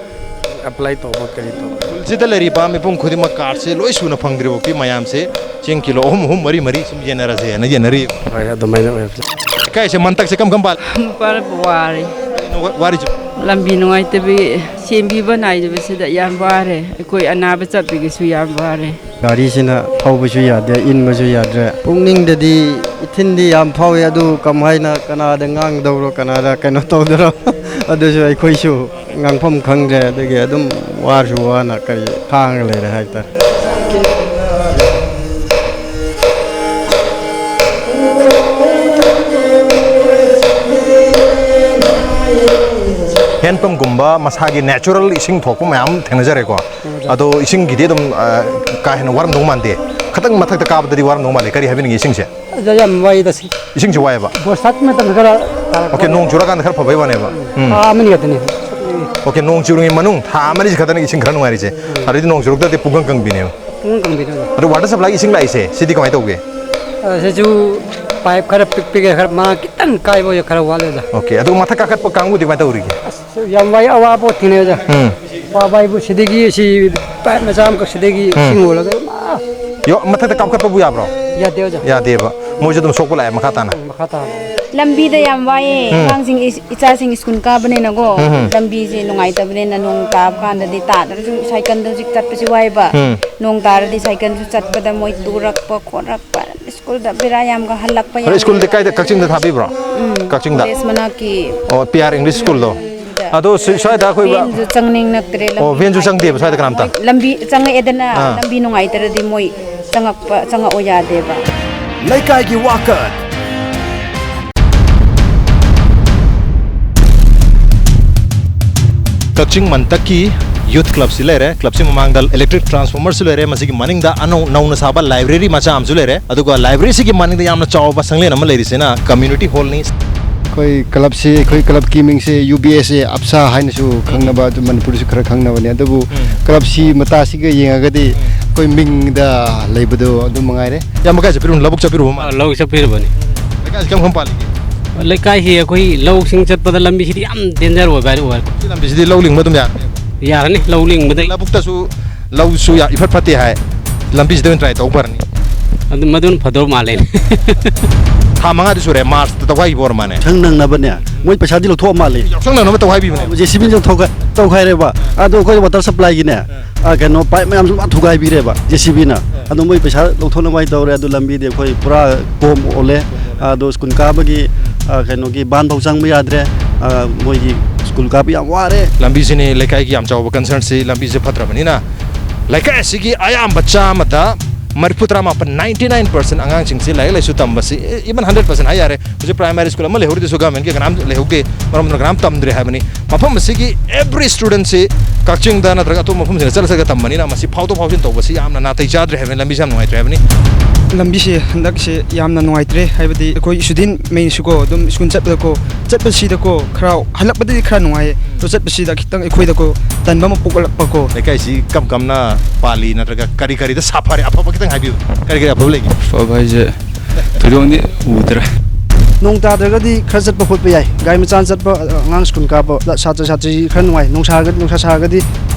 apply ꯇꯧꯕ ꯀꯔꯤ ꯇꯧꯕ꯫ ꯈꯨꯜꯁꯤꯗ ꯂꯩꯔꯤꯕ ꯃꯤꯄꯨꯝ ꯈꯨꯗꯤꯡꯃꯛ card ꯁꯦ ꯂꯣꯏ ꯁꯨꯅ ꯐꯪꯗ꯭ꯔꯤꯐꯥꯎꯗꯤ ꯃꯌꯥꯝꯁꯦ ꯆꯦꯡ ꯀꯤꯂꯣ ꯑꯍꯨꯝ ꯑꯍꯨꯝ, ꯃꯔꯤ ꯃꯔꯤ ꯁꯨꯝ ꯌꯦꯟꯅꯔꯁꯦꯅ ꯌꯦꯟꯅꯔꯤ꯫ ꯍꯣꯏ, ꯑꯗꯨꯃꯥꯏꯅ ꯑꯣꯏꯕ꯫ ꯂꯩꯀꯥꯏꯁꯦ ꯃꯟꯇꯛꯁꯦ ꯀꯔꯝ ꯀꯔꯝ ꯄꯥꯜꯂꯤ? ꯃꯄꯥꯜ ꯋꯥꯔꯤ꯫ ꯀꯩꯅꯣ ꯋꯥ-, ꯋꯥꯔꯤꯁꯦ? ꯂꯝꯕꯤ ꯅꯨꯡꯉꯥꯏꯇꯕꯒꯤ ꯁꯦꯝꯕꯤꯕ ꯅꯥꯏꯗꯕꯁꯤꯗ ꯌꯥꯝ ꯋꯥꯔꯦ꯫ ꯑꯩꯈꯣꯏ ꯑꯅꯥꯕ ꯆꯠꯄꯒꯤꯁꯨ ꯌꯥꯝ ꯋꯥꯔꯦ꯫ ꯒꯥꯔꯤꯁꯤꯅ ꯊꯧꯕꯁꯨ ꯌꯥꯗꯦ, ꯏꯟꯕꯁꯨ ꯌꯥꯗ꯭ꯔꯦ꯫ ꯄꯨꯛꯅꯤꯡꯗꯗꯤ ꯏꯊꯤꯟꯗꯤ ꯌꯥꯝ ꯐꯥꯎꯏ, ꯑꯗꯨ ꯀꯃꯥꯏꯅ, ꯀꯅꯥꯗ ꯉꯥꯡꯗꯧꯔꯣ, ꯀꯅꯥꯗ ꯀꯩꯅꯣ ꯇꯧꯗꯣꯏꯔꯣ? ꯑꯗꯨꯁꯨ ꯑꯩꯈꯣꯏꯁꯨ ꯉꯥꯡꯐꯝ ꯈꯪꯗ꯭ꯔꯦ꯫ ꯑꯗꯒꯤ ꯑꯗꯨꯝ ꯋꯥꯔꯁꯨ ꯋꯥꯅ ꯀꯔꯤ ꯈꯥꯡꯉꯒ ꯂꯩꯔꯦ ꯍꯥꯏꯇꯥꯔꯦ꯫ Hand pump ꯀꯨꯝꯕ ꯃꯁꯥꯒꯤ natural ꯏꯁꯤꯡ ꯊꯣꯛꯄ ꯃꯌꯥꯝ ꯊꯦꯡꯅꯖꯔꯦꯀꯣ꯫ ꯑꯗꯣ ꯏꯁꯤꯡꯒꯤꯗꯤ ꯑꯗꯨꯝ, ꯑ, ꯀꯥ ꯍꯦꯟꯅ ꯋꯥꯔꯝꯗꯧ ꯃꯥꯟꯗꯦ꯫ ꯈꯤꯇꯪ ꯃꯊꯛꯇ ꯀꯥꯕꯗꯗꯤ ꯋꯥꯔꯝꯗꯧ ꯃꯥꯜꯂꯦ꯫ ꯀꯔꯤ ꯍꯥꯏꯕꯤꯅꯤꯡꯉꯤ ꯏꯁꯤꯡꯁꯦ? ꯑꯗ ꯌꯥꯝ ꯋꯥꯏꯗ ꯁꯤ꯫ ꯏꯁꯤꯡꯁꯦ ꯋꯥꯏꯑꯦꯕ? ꯕꯔꯁꯥꯠꯀꯤ ꯃꯇꯝꯗ ꯈꯔ ꯇꯥꯔꯛꯄ꯫ Okay, ꯅꯣꯡ ꯆꯨꯔꯀꯥꯟꯗ ꯈꯔ ꯐꯕꯩ ꯋꯥꯅꯦꯕ꯫ ꯎꯝ꯫ ꯊꯥ ꯑꯃꯅꯤ ꯈꯛꯇꯅꯤ꯫ ꯑꯣꯀꯦ, ꯅꯣꯡ ꯆꯨꯔꯤꯉꯩ ꯃꯅꯨꯡ ꯊꯥ ꯑꯃ ꯑꯅꯤꯁꯤ ꯈꯛꯇꯅꯤ ꯏꯁꯤꯡ ꯈꯔ ꯅꯨꯡꯉꯥꯏꯔꯤꯁꯦ꯫ ꯑꯗꯩꯗꯤ ꯅꯣꯡ ꯆꯨꯔꯛꯇ꯭ꯔꯗꯤ ꯄꯨꯡꯀꯪ ꯀꯪꯕꯤꯅꯦꯕ꯫ ꯄꯨꯡꯀꯪ ꯀꯪꯕꯤꯅꯦꯕ꯫ ꯑꯗꯣ ꯋꯥꯇꯔ ꯁꯄ꯭ꯂꯥꯏꯒꯤ ꯏꯁꯤꯡ ꯂꯥꯛꯏꯁꯦ, ꯁꯤꯗꯤ ꯀꯃꯥꯏꯅ ꯇꯧꯒꯦ? ꯑ, ꯁꯤꯁꯨ ꯄꯥꯏꯞ ꯈꯔ ꯄꯤꯛ ꯄꯤꯛꯑꯦ, ꯈꯔ ꯃꯥ ꯈꯤꯇꯪ ꯀꯥꯏꯕ ꯑꯣꯏ, ꯈꯔ ꯋꯥꯠꯂꯦ ꯑꯣꯖꯥ꯫ ꯑꯣꯀꯦ, ꯑꯗꯨꯒ ꯃꯊꯛ ꯀꯥꯈꯠꯄ ꯀꯥꯡꯕꯨꯗꯤ ꯀꯃꯥꯏꯅ ꯇꯧꯔꯤꯒꯦ? ꯑꯁ, ꯌꯥꯝ ꯋꯥꯏ, ꯑꯋꯥꯕ ꯊꯦꯡꯅꯩ ꯑꯣꯖꯥ꯫ ꯎꯝ꯫ ꯋꯥꯕ ꯍꯥꯏꯕꯨ ꯁꯤꯗꯒꯤ ꯁꯤ ꯄꯥꯏꯞ ꯃꯆꯥ ꯑꯃꯈꯛ ꯁꯤꯗꯒꯤ ꯎꯝ꯫ ꯏꯁꯤꯡ ꯍꯣꯜꯂꯒ ꯑꯗꯨꯝ, ꯑꯥ꯫ ꯌꯣ-, ꯃꯊꯛꯇ ꯀꯥꯞꯈꯠꯄꯕꯨ ꯌꯥꯕ꯭ꯔꯣ? ꯌꯥꯗꯦ ꯑꯣꯖꯥ꯫ ꯌꯥꯗꯦꯕ꯫ ꯃꯣꯏꯁꯨ ꯑꯗꯨꯝ ꯁꯣꯛꯄ ꯂꯥꯛꯑꯦ ꯃꯈꯥ ꯇꯥꯅ꯫ ꯃꯈꯥ ꯇꯥꯅ꯫ ꯂꯝꯕꯤꯗ ꯌꯥꯝ ꯋꯥꯏꯌꯦ꯫ ꯎꯝ꯫ ꯑꯉꯥꯡꯁꯤꯡ, ꯏꯆꯥꯁꯤꯡ ꯁ꯭ꯀꯨꯜ ꯀꯥꯕꯅꯤꯅꯀꯣ, ꯎꯝ, ꯎꯝ꯫ ꯂꯝꯕꯤꯁꯦ ꯅꯨꯡꯉꯥꯏꯇꯕꯅꯤꯅ ꯅꯣꯡ ꯇꯥꯕ ꯀꯥꯟꯗꯗꯤ ꯇꯥꯗ꯭ꯔꯁꯨ ꯁꯥꯏꯀꯜꯗ ꯍꯧꯖꯤꯛ ꯆꯠꯄꯁꯦ ꯋꯥꯏꯕ꯫ ꯎꯝ꯫ ꯅꯣꯡ ꯇꯥꯔꯗꯤ ꯁꯥꯏꯀꯜꯁꯨ ꯆꯠꯄꯗ ꯃꯣꯏ ꯇꯨꯔꯛꯄ ꯈꯣꯠꯂꯛꯄ, ꯁ꯭ꯀꯨꯜꯗ ꯕꯦꯔꯥ ꯌꯥꯝꯒ ꯍꯜꯂꯛꯄ ꯌꯥꯝ꯫ ꯁ꯭ꯀꯨꯜꯗꯤ ꯀꯥꯏꯗ, ꯀꯛꯆꯤꯡꯗ ꯊꯥꯕꯤꯕ꯭ꯔꯣ? ꯎꯝ, ꯀꯛꯆꯤꯡꯗ? ꯀꯣꯂꯦꯖ ꯃꯅꯥꯛꯀꯤ꯫ ꯑꯣ, ꯄꯤ ꯑꯥꯔ ꯏꯪꯂꯤꯁ ꯁ꯭ꯀꯨꯜꯗꯣ? ꯎꯝ, ꯑꯗꯨꯗ꯫ ꯑꯗꯣ ꯁꯤ-, ꯁ꯭ꯋꯥꯏꯗ ꯑꯩꯈꯣꯏ ꯚꯦꯟꯁꯨ ꯆꯪꯅꯤꯡꯉꯛꯇ꯭ꯔꯦ, ꯑꯣ, ꯂꯝꯕꯤ ꯚꯦꯟꯁꯨ ꯆꯪꯗꯦꯕ ꯁ꯭ꯋꯥꯏꯗ ꯀꯅꯥꯝꯇ? ꯅꯨꯡꯉꯥꯏꯇ꯭ꯔꯦ꯫ ꯂꯝꯕꯤ ꯆꯪꯉꯛꯑꯦꯗꯅ, ꯑꯥ꯫ ꯂꯝꯕꯤ ꯅꯨꯡꯉꯥꯏꯇ꯭ꯔꯗꯤ ꯃꯣꯏ ꯆꯪꯉꯛꯄ, ꯆꯪꯉꯛꯑꯣ ꯌꯥꯗꯦꯕ꯫ ꯂꯩꯀꯥꯏꯒꯤ ꯋꯥꯀꯠ꯫ ꯀꯛꯆꯤꯡ ꯃꯟꯇꯛꯀꯤ ꯌꯨꯊ ꯀ꯭ꯂꯕꯁꯤ ꯂꯩꯔꯦ꯫ ꯀ꯭ꯂꯕꯁꯤ ꯃꯃꯥꯡꯗ ꯏꯂꯦꯛꯇ꯭ꯔꯤꯛ ꯇ꯭ꯔꯥꯟꯁꯐꯣꯔꯃꯔꯁꯨ ꯂꯩꯔꯦ꯫ ꯃꯁꯤꯒꯤ ꯃꯅꯤꯡꯗ ꯑꯅꯧ-, ꯅꯧꯅ ꯁꯥꯕ ꯂꯥꯏꯕ꯭ꯔꯦꯔꯤ ꯃꯆꯥ ꯑꯃꯁꯨ ꯂꯩꯔꯦ꯫ ꯑꯗꯨꯒ ꯂꯥꯏꯕ꯭ꯔꯦꯔꯤꯁꯤꯒꯤ ꯃꯅꯤꯡꯗ ꯌꯥꯝꯅ ꯆꯥꯎꯕ ꯁꯪꯂꯦꯟ ꯑꯃ ꯂꯩꯔꯤꯁꯤꯅ ꯀꯝꯃ꯭ꯌꯨꯅꯤꯇꯤ ꯍꯣꯜꯅꯤ꯫ ꯑꯩꯈꯣꯏ ꯀ꯭ꯂꯕꯁꯤ, ꯑꯩꯈꯣꯏ ꯀ꯭ꯂꯕꯀꯤ ꯃꯤꯡꯁꯦ ꯌꯨ ꯕꯤ ꯑꯦꯁ ꯑꯦ ꯑꯞꯁꯥ ꯍꯥꯏꯅꯁꯨ ꯈꯪꯅꯕ, ꯑꯗꯨ ꯃꯅꯤꯄꯨꯔꯗꯁꯨ ꯈꯔ ꯈꯪꯅꯕꯅꯦ꯫ ꯑꯗꯨꯕꯨ ꯎꯝ꯫ ꯀ꯭ꯂꯕꯁꯤ ꯃꯇꯥꯁꯤꯒ ꯌꯦꯡꯉꯒꯗꯤ ꯎꯝ꯫ ꯑꯩꯈꯣꯏ ꯃꯤꯡꯗ ꯂꯩꯕꯗꯣ ꯑꯗꯨ ꯃꯉꯥꯏꯔꯦ꯫ ꯏꯌꯥꯝꯕ ꯀꯥꯏ ꯆꯠꯄꯤꯔꯨꯕꯅꯣ? ꯂꯧꯕꯨꯛ ꯆꯠꯄꯤꯔꯨꯕ ꯃꯥꯜꯂꯦ꯫ ꯑꯥ, ꯂꯧ ꯆꯠꯄꯤꯔꯨꯕꯅꯤ꯫ ꯂꯩꯀꯥꯏꯁꯤ ꯀꯔꯝ ꯀꯔꯝ ꯄꯥꯜꯂꯤꯒꯦ? ꯂꯩꯀꯥꯏꯁꯤ ꯑꯩꯈꯣꯏ ꯂꯧꯁꯤꯡ ꯆꯠꯄꯗ ꯂꯝꯕꯤꯁꯤꯗꯤ ꯌꯥꯝ ꯗꯦꯟꯖꯔ ꯑꯣꯏꯕ ꯍꯥꯏꯗꯤ ꯑꯣꯏꯔꯦ꯫ ꯁꯤ ꯂꯝꯕꯤꯁꯤꯗꯤ ꯂꯧ ꯂꯤꯡꯕ ꯑꯗꯨꯝ ꯌꯥꯔꯅꯦꯕ? ꯌꯥꯔꯅꯤ, ꯂꯧ ꯂꯤꯡꯕꯗ꯫ ꯂꯧꯕꯨꯛꯇꯁꯨ ꯂꯧꯁꯨ ꯌꯥ-, ꯏꯐꯠ ꯐꯠꯇꯦ ꯍꯥꯏ꯫ ꯂꯝꯕꯤꯁꯤꯗ ꯑꯣꯏꯅ ꯇ꯭ꯔꯥꯏ ꯇꯧ ꯐꯔꯅꯤ꯫ ꯑꯗꯨ ꯃꯗꯨꯅ ꯐꯗꯧ ꯃꯥꯜꯂꯦ꯫ ꯊꯥ ꯃꯉꯥꯗꯤ ꯁꯨꯔꯦ, ꯃꯥꯔꯆꯇ ꯇꯧꯈꯥꯏꯈꯤꯕ ꯑꯣꯏꯔ ꯃꯥꯜꯂꯦ꯫ ꯁꯪ ꯅꯪꯅꯕꯅꯦ, ꯃꯣꯏ ꯄꯩꯁꯥꯗꯤ ꯂꯧꯊꯣꯛꯑ ꯃꯥꯜꯂꯦ꯫ ꯌꯥꯎꯁꯪ ꯅꯪꯅꯕ ꯇꯧꯈꯥꯏꯕꯤꯕꯅꯦ꯫ ꯖꯦ ꯁꯤ ꯕꯤꯅ ꯇꯧꯈꯥꯏ-, ꯇꯧꯈꯥꯏꯔꯦꯕ꯫ ꯑꯗꯣ ꯑꯩꯈꯣꯏ ꯋꯥꯇꯔ ꯁꯄ꯭ꯂꯥꯏꯒꯤꯅꯦ, ꯑ, ꯀꯩꯅꯣ, ꯄꯥꯏꯞ ꯃꯌꯥꯝꯁꯨ ꯂꯣꯏ ꯊꯨꯒꯥꯏꯕꯤꯔꯦꯕ ꯖꯦ ꯁꯤ ꯕꯤꯅ꯫ ꯑꯗꯣ ꯃꯣꯏ ꯄꯩꯁꯥ ꯂꯧꯊꯣꯛꯅꯕ ꯍꯥꯏ ꯇꯧꯔꯦ꯫ ꯑꯗꯣ ꯂꯝꯕꯤꯗꯤ ꯑꯩꯈꯣꯏ ꯄꯨꯔꯥ ꯀꯣꯝ ꯑꯣꯜꯂꯦ꯫ ꯑꯗꯣ ꯁ꯭ꯀꯨꯜ ꯀꯥꯕꯒꯤ, ꯑ, ꯀꯩꯅꯣꯒꯤ ꯚꯥꯟ ꯐꯥꯎ ꯆꯪꯕ ꯌꯥꯗ꯭ꯔꯦ꯫ ꯑ, ꯃꯣꯏꯒꯤ ꯁ꯭ꯀꯨꯜ ꯀꯥꯕ ꯌꯥꯝ ꯋꯥꯔꯦ꯫ ꯂꯝꯕꯤꯁꯤꯅꯤ ꯂꯩꯀꯥꯏꯒꯤ ꯌꯥꯝ ꯆꯥꯎꯕ ꯀꯟꯁꯔꯟꯁꯤ, ꯂꯝꯕꯤꯁꯦ ꯐꯠꯇ꯭ꯔꯕꯅꯤꯅ꯫ ꯂꯩꯀꯥꯏ ꯑꯁꯤꯒꯤ ꯑꯌꯥꯝꯕ ꯆꯥꯝꯃꯗ ꯃꯔꯤꯐꯨ ꯇꯔꯥ ꯃꯥꯄꯟ, ninety nine percent, ꯑꯉꯥꯡꯁꯤꯡꯁꯤ ꯂꯥꯏꯔꯤꯛ ꯂꯥꯏꯁꯨ ꯇꯝꯕꯁꯤ, even hundred percent ꯍꯥꯏ ꯌꯥꯔꯦ, ꯍꯧꯖꯤꯛ ꯄ꯭ꯔꯥꯏꯃꯥꯔꯤ ꯁ꯭ꯀꯨꯜ ꯑꯃ ꯂꯩꯍꯧꯔꯤꯗꯨꯁꯨ ꯒꯚꯔꯟꯃꯦꯟꯠꯀꯤ ꯀꯅꯥꯝ ꯂꯩꯍꯧꯗꯦ, ꯃꯔꯝ ꯑꯗꯨꯅ ꯀꯅꯥꯝ ꯇꯝꯗ꯭ꯔꯦ ꯍꯥꯏꯕꯅꯤ꯫ ꯃꯐꯝ ꯑꯁꯤꯒꯤ every studentꯁꯤ ꯀꯛꯆꯤꯡꯗ ꯅꯠꯇ꯭ꯔꯒ ꯑꯇꯣꯞꯄ ꯃꯐꯝꯁꯤꯡꯗ ꯆꯠꯂ ꯆꯠꯂꯒ ꯇꯝꯕꯅꯤꯅ ꯃꯁꯤ ꯐꯥꯎꯗꯣꯛ ꯐꯥꯎꯖꯤꯟ ꯇꯧꯕꯁꯤ ꯌꯥꯝꯅ ꯅꯥꯇꯩ ꯆꯥꯗ꯭ꯔꯦ ꯍꯥꯏꯕꯅꯤ, ꯂꯝꯕꯤꯁꯤ ꯌꯥꯝ ꯅꯨꯡꯉꯥꯏꯇ꯭ꯔꯦ ꯍꯥꯏꯕꯅꯤ꯫ ꯂꯝꯕꯤꯁꯦ ꯍꯟꯗꯛꯁꯦ ꯌꯥꯝꯅ ꯅꯨꯡꯉꯥꯏꯇ꯭ꯔꯦ, ꯍꯥꯏꯕꯗꯤ ꯑꯩꯈꯣꯏ ꯏꯁꯇꯨꯗꯦꯟꯉꯩꯁꯨꯀꯣ, ꯑꯗꯨꯝ ꯁ꯭ꯀꯨꯜ ꯆꯠꯄꯗꯀꯣ, ꯆꯠꯄꯁꯤꯗꯀꯣ ꯈꯔ, ꯍꯜꯂꯛꯄꯗꯗꯤ ꯈꯔ ꯅꯨꯡꯉꯥꯏꯌꯦ, ꯑꯗꯣ ꯆꯠꯄꯁꯤꯗ ꯈꯤꯇꯪ ꯑꯩꯈꯣꯏꯗꯀꯣ ꯇꯟꯕ ꯑꯃ ꯄꯣꯛꯂꯛꯄꯀꯣ꯫ ꯂꯩꯀꯥꯏꯁꯤ ꯀꯝ ꯀꯝꯅ ꯄꯥꯜꯂꯤ, ꯅꯠꯇ꯭ꯔꯒ ꯀꯔꯤ ꯀꯔꯤꯗ ꯁꯥꯐꯔꯦ? ꯑꯐꯕ ꯈꯤꯇꯪ ꯍꯥꯏꯕꯤꯌꯨ, ꯀꯔꯤ ꯀꯔꯤ ꯑꯐꯕ ꯂꯩꯒꯦ? ꯑꯐꯕ ꯍꯥꯏꯁꯦ ꯊꯣꯏꯗꯣꯛꯅꯗꯤ ꯎꯗ꯭ꯔꯦ꯫ ꯅꯣꯡ ꯇꯥꯗ꯭ꯔꯒꯗꯤ ꯈꯔ ꯆꯠꯄ ꯈꯣꯠꯄ ꯌꯥꯏ, ꯒꯥꯔꯤ ꯃꯆꯥꯅ ꯆꯠꯄ, ꯑꯉꯥꯡ ꯁ꯭ꯀꯨꯜ ꯀꯥꯕ, ꯁꯥꯇ꯭ꯔ ꯁꯥꯇ꯭ꯔꯤ ꯈꯔ ꯅꯨꯡꯉꯥꯏ꯫ ꯅꯨꯡꯁꯥ ꯁꯥꯔꯒꯗꯤ,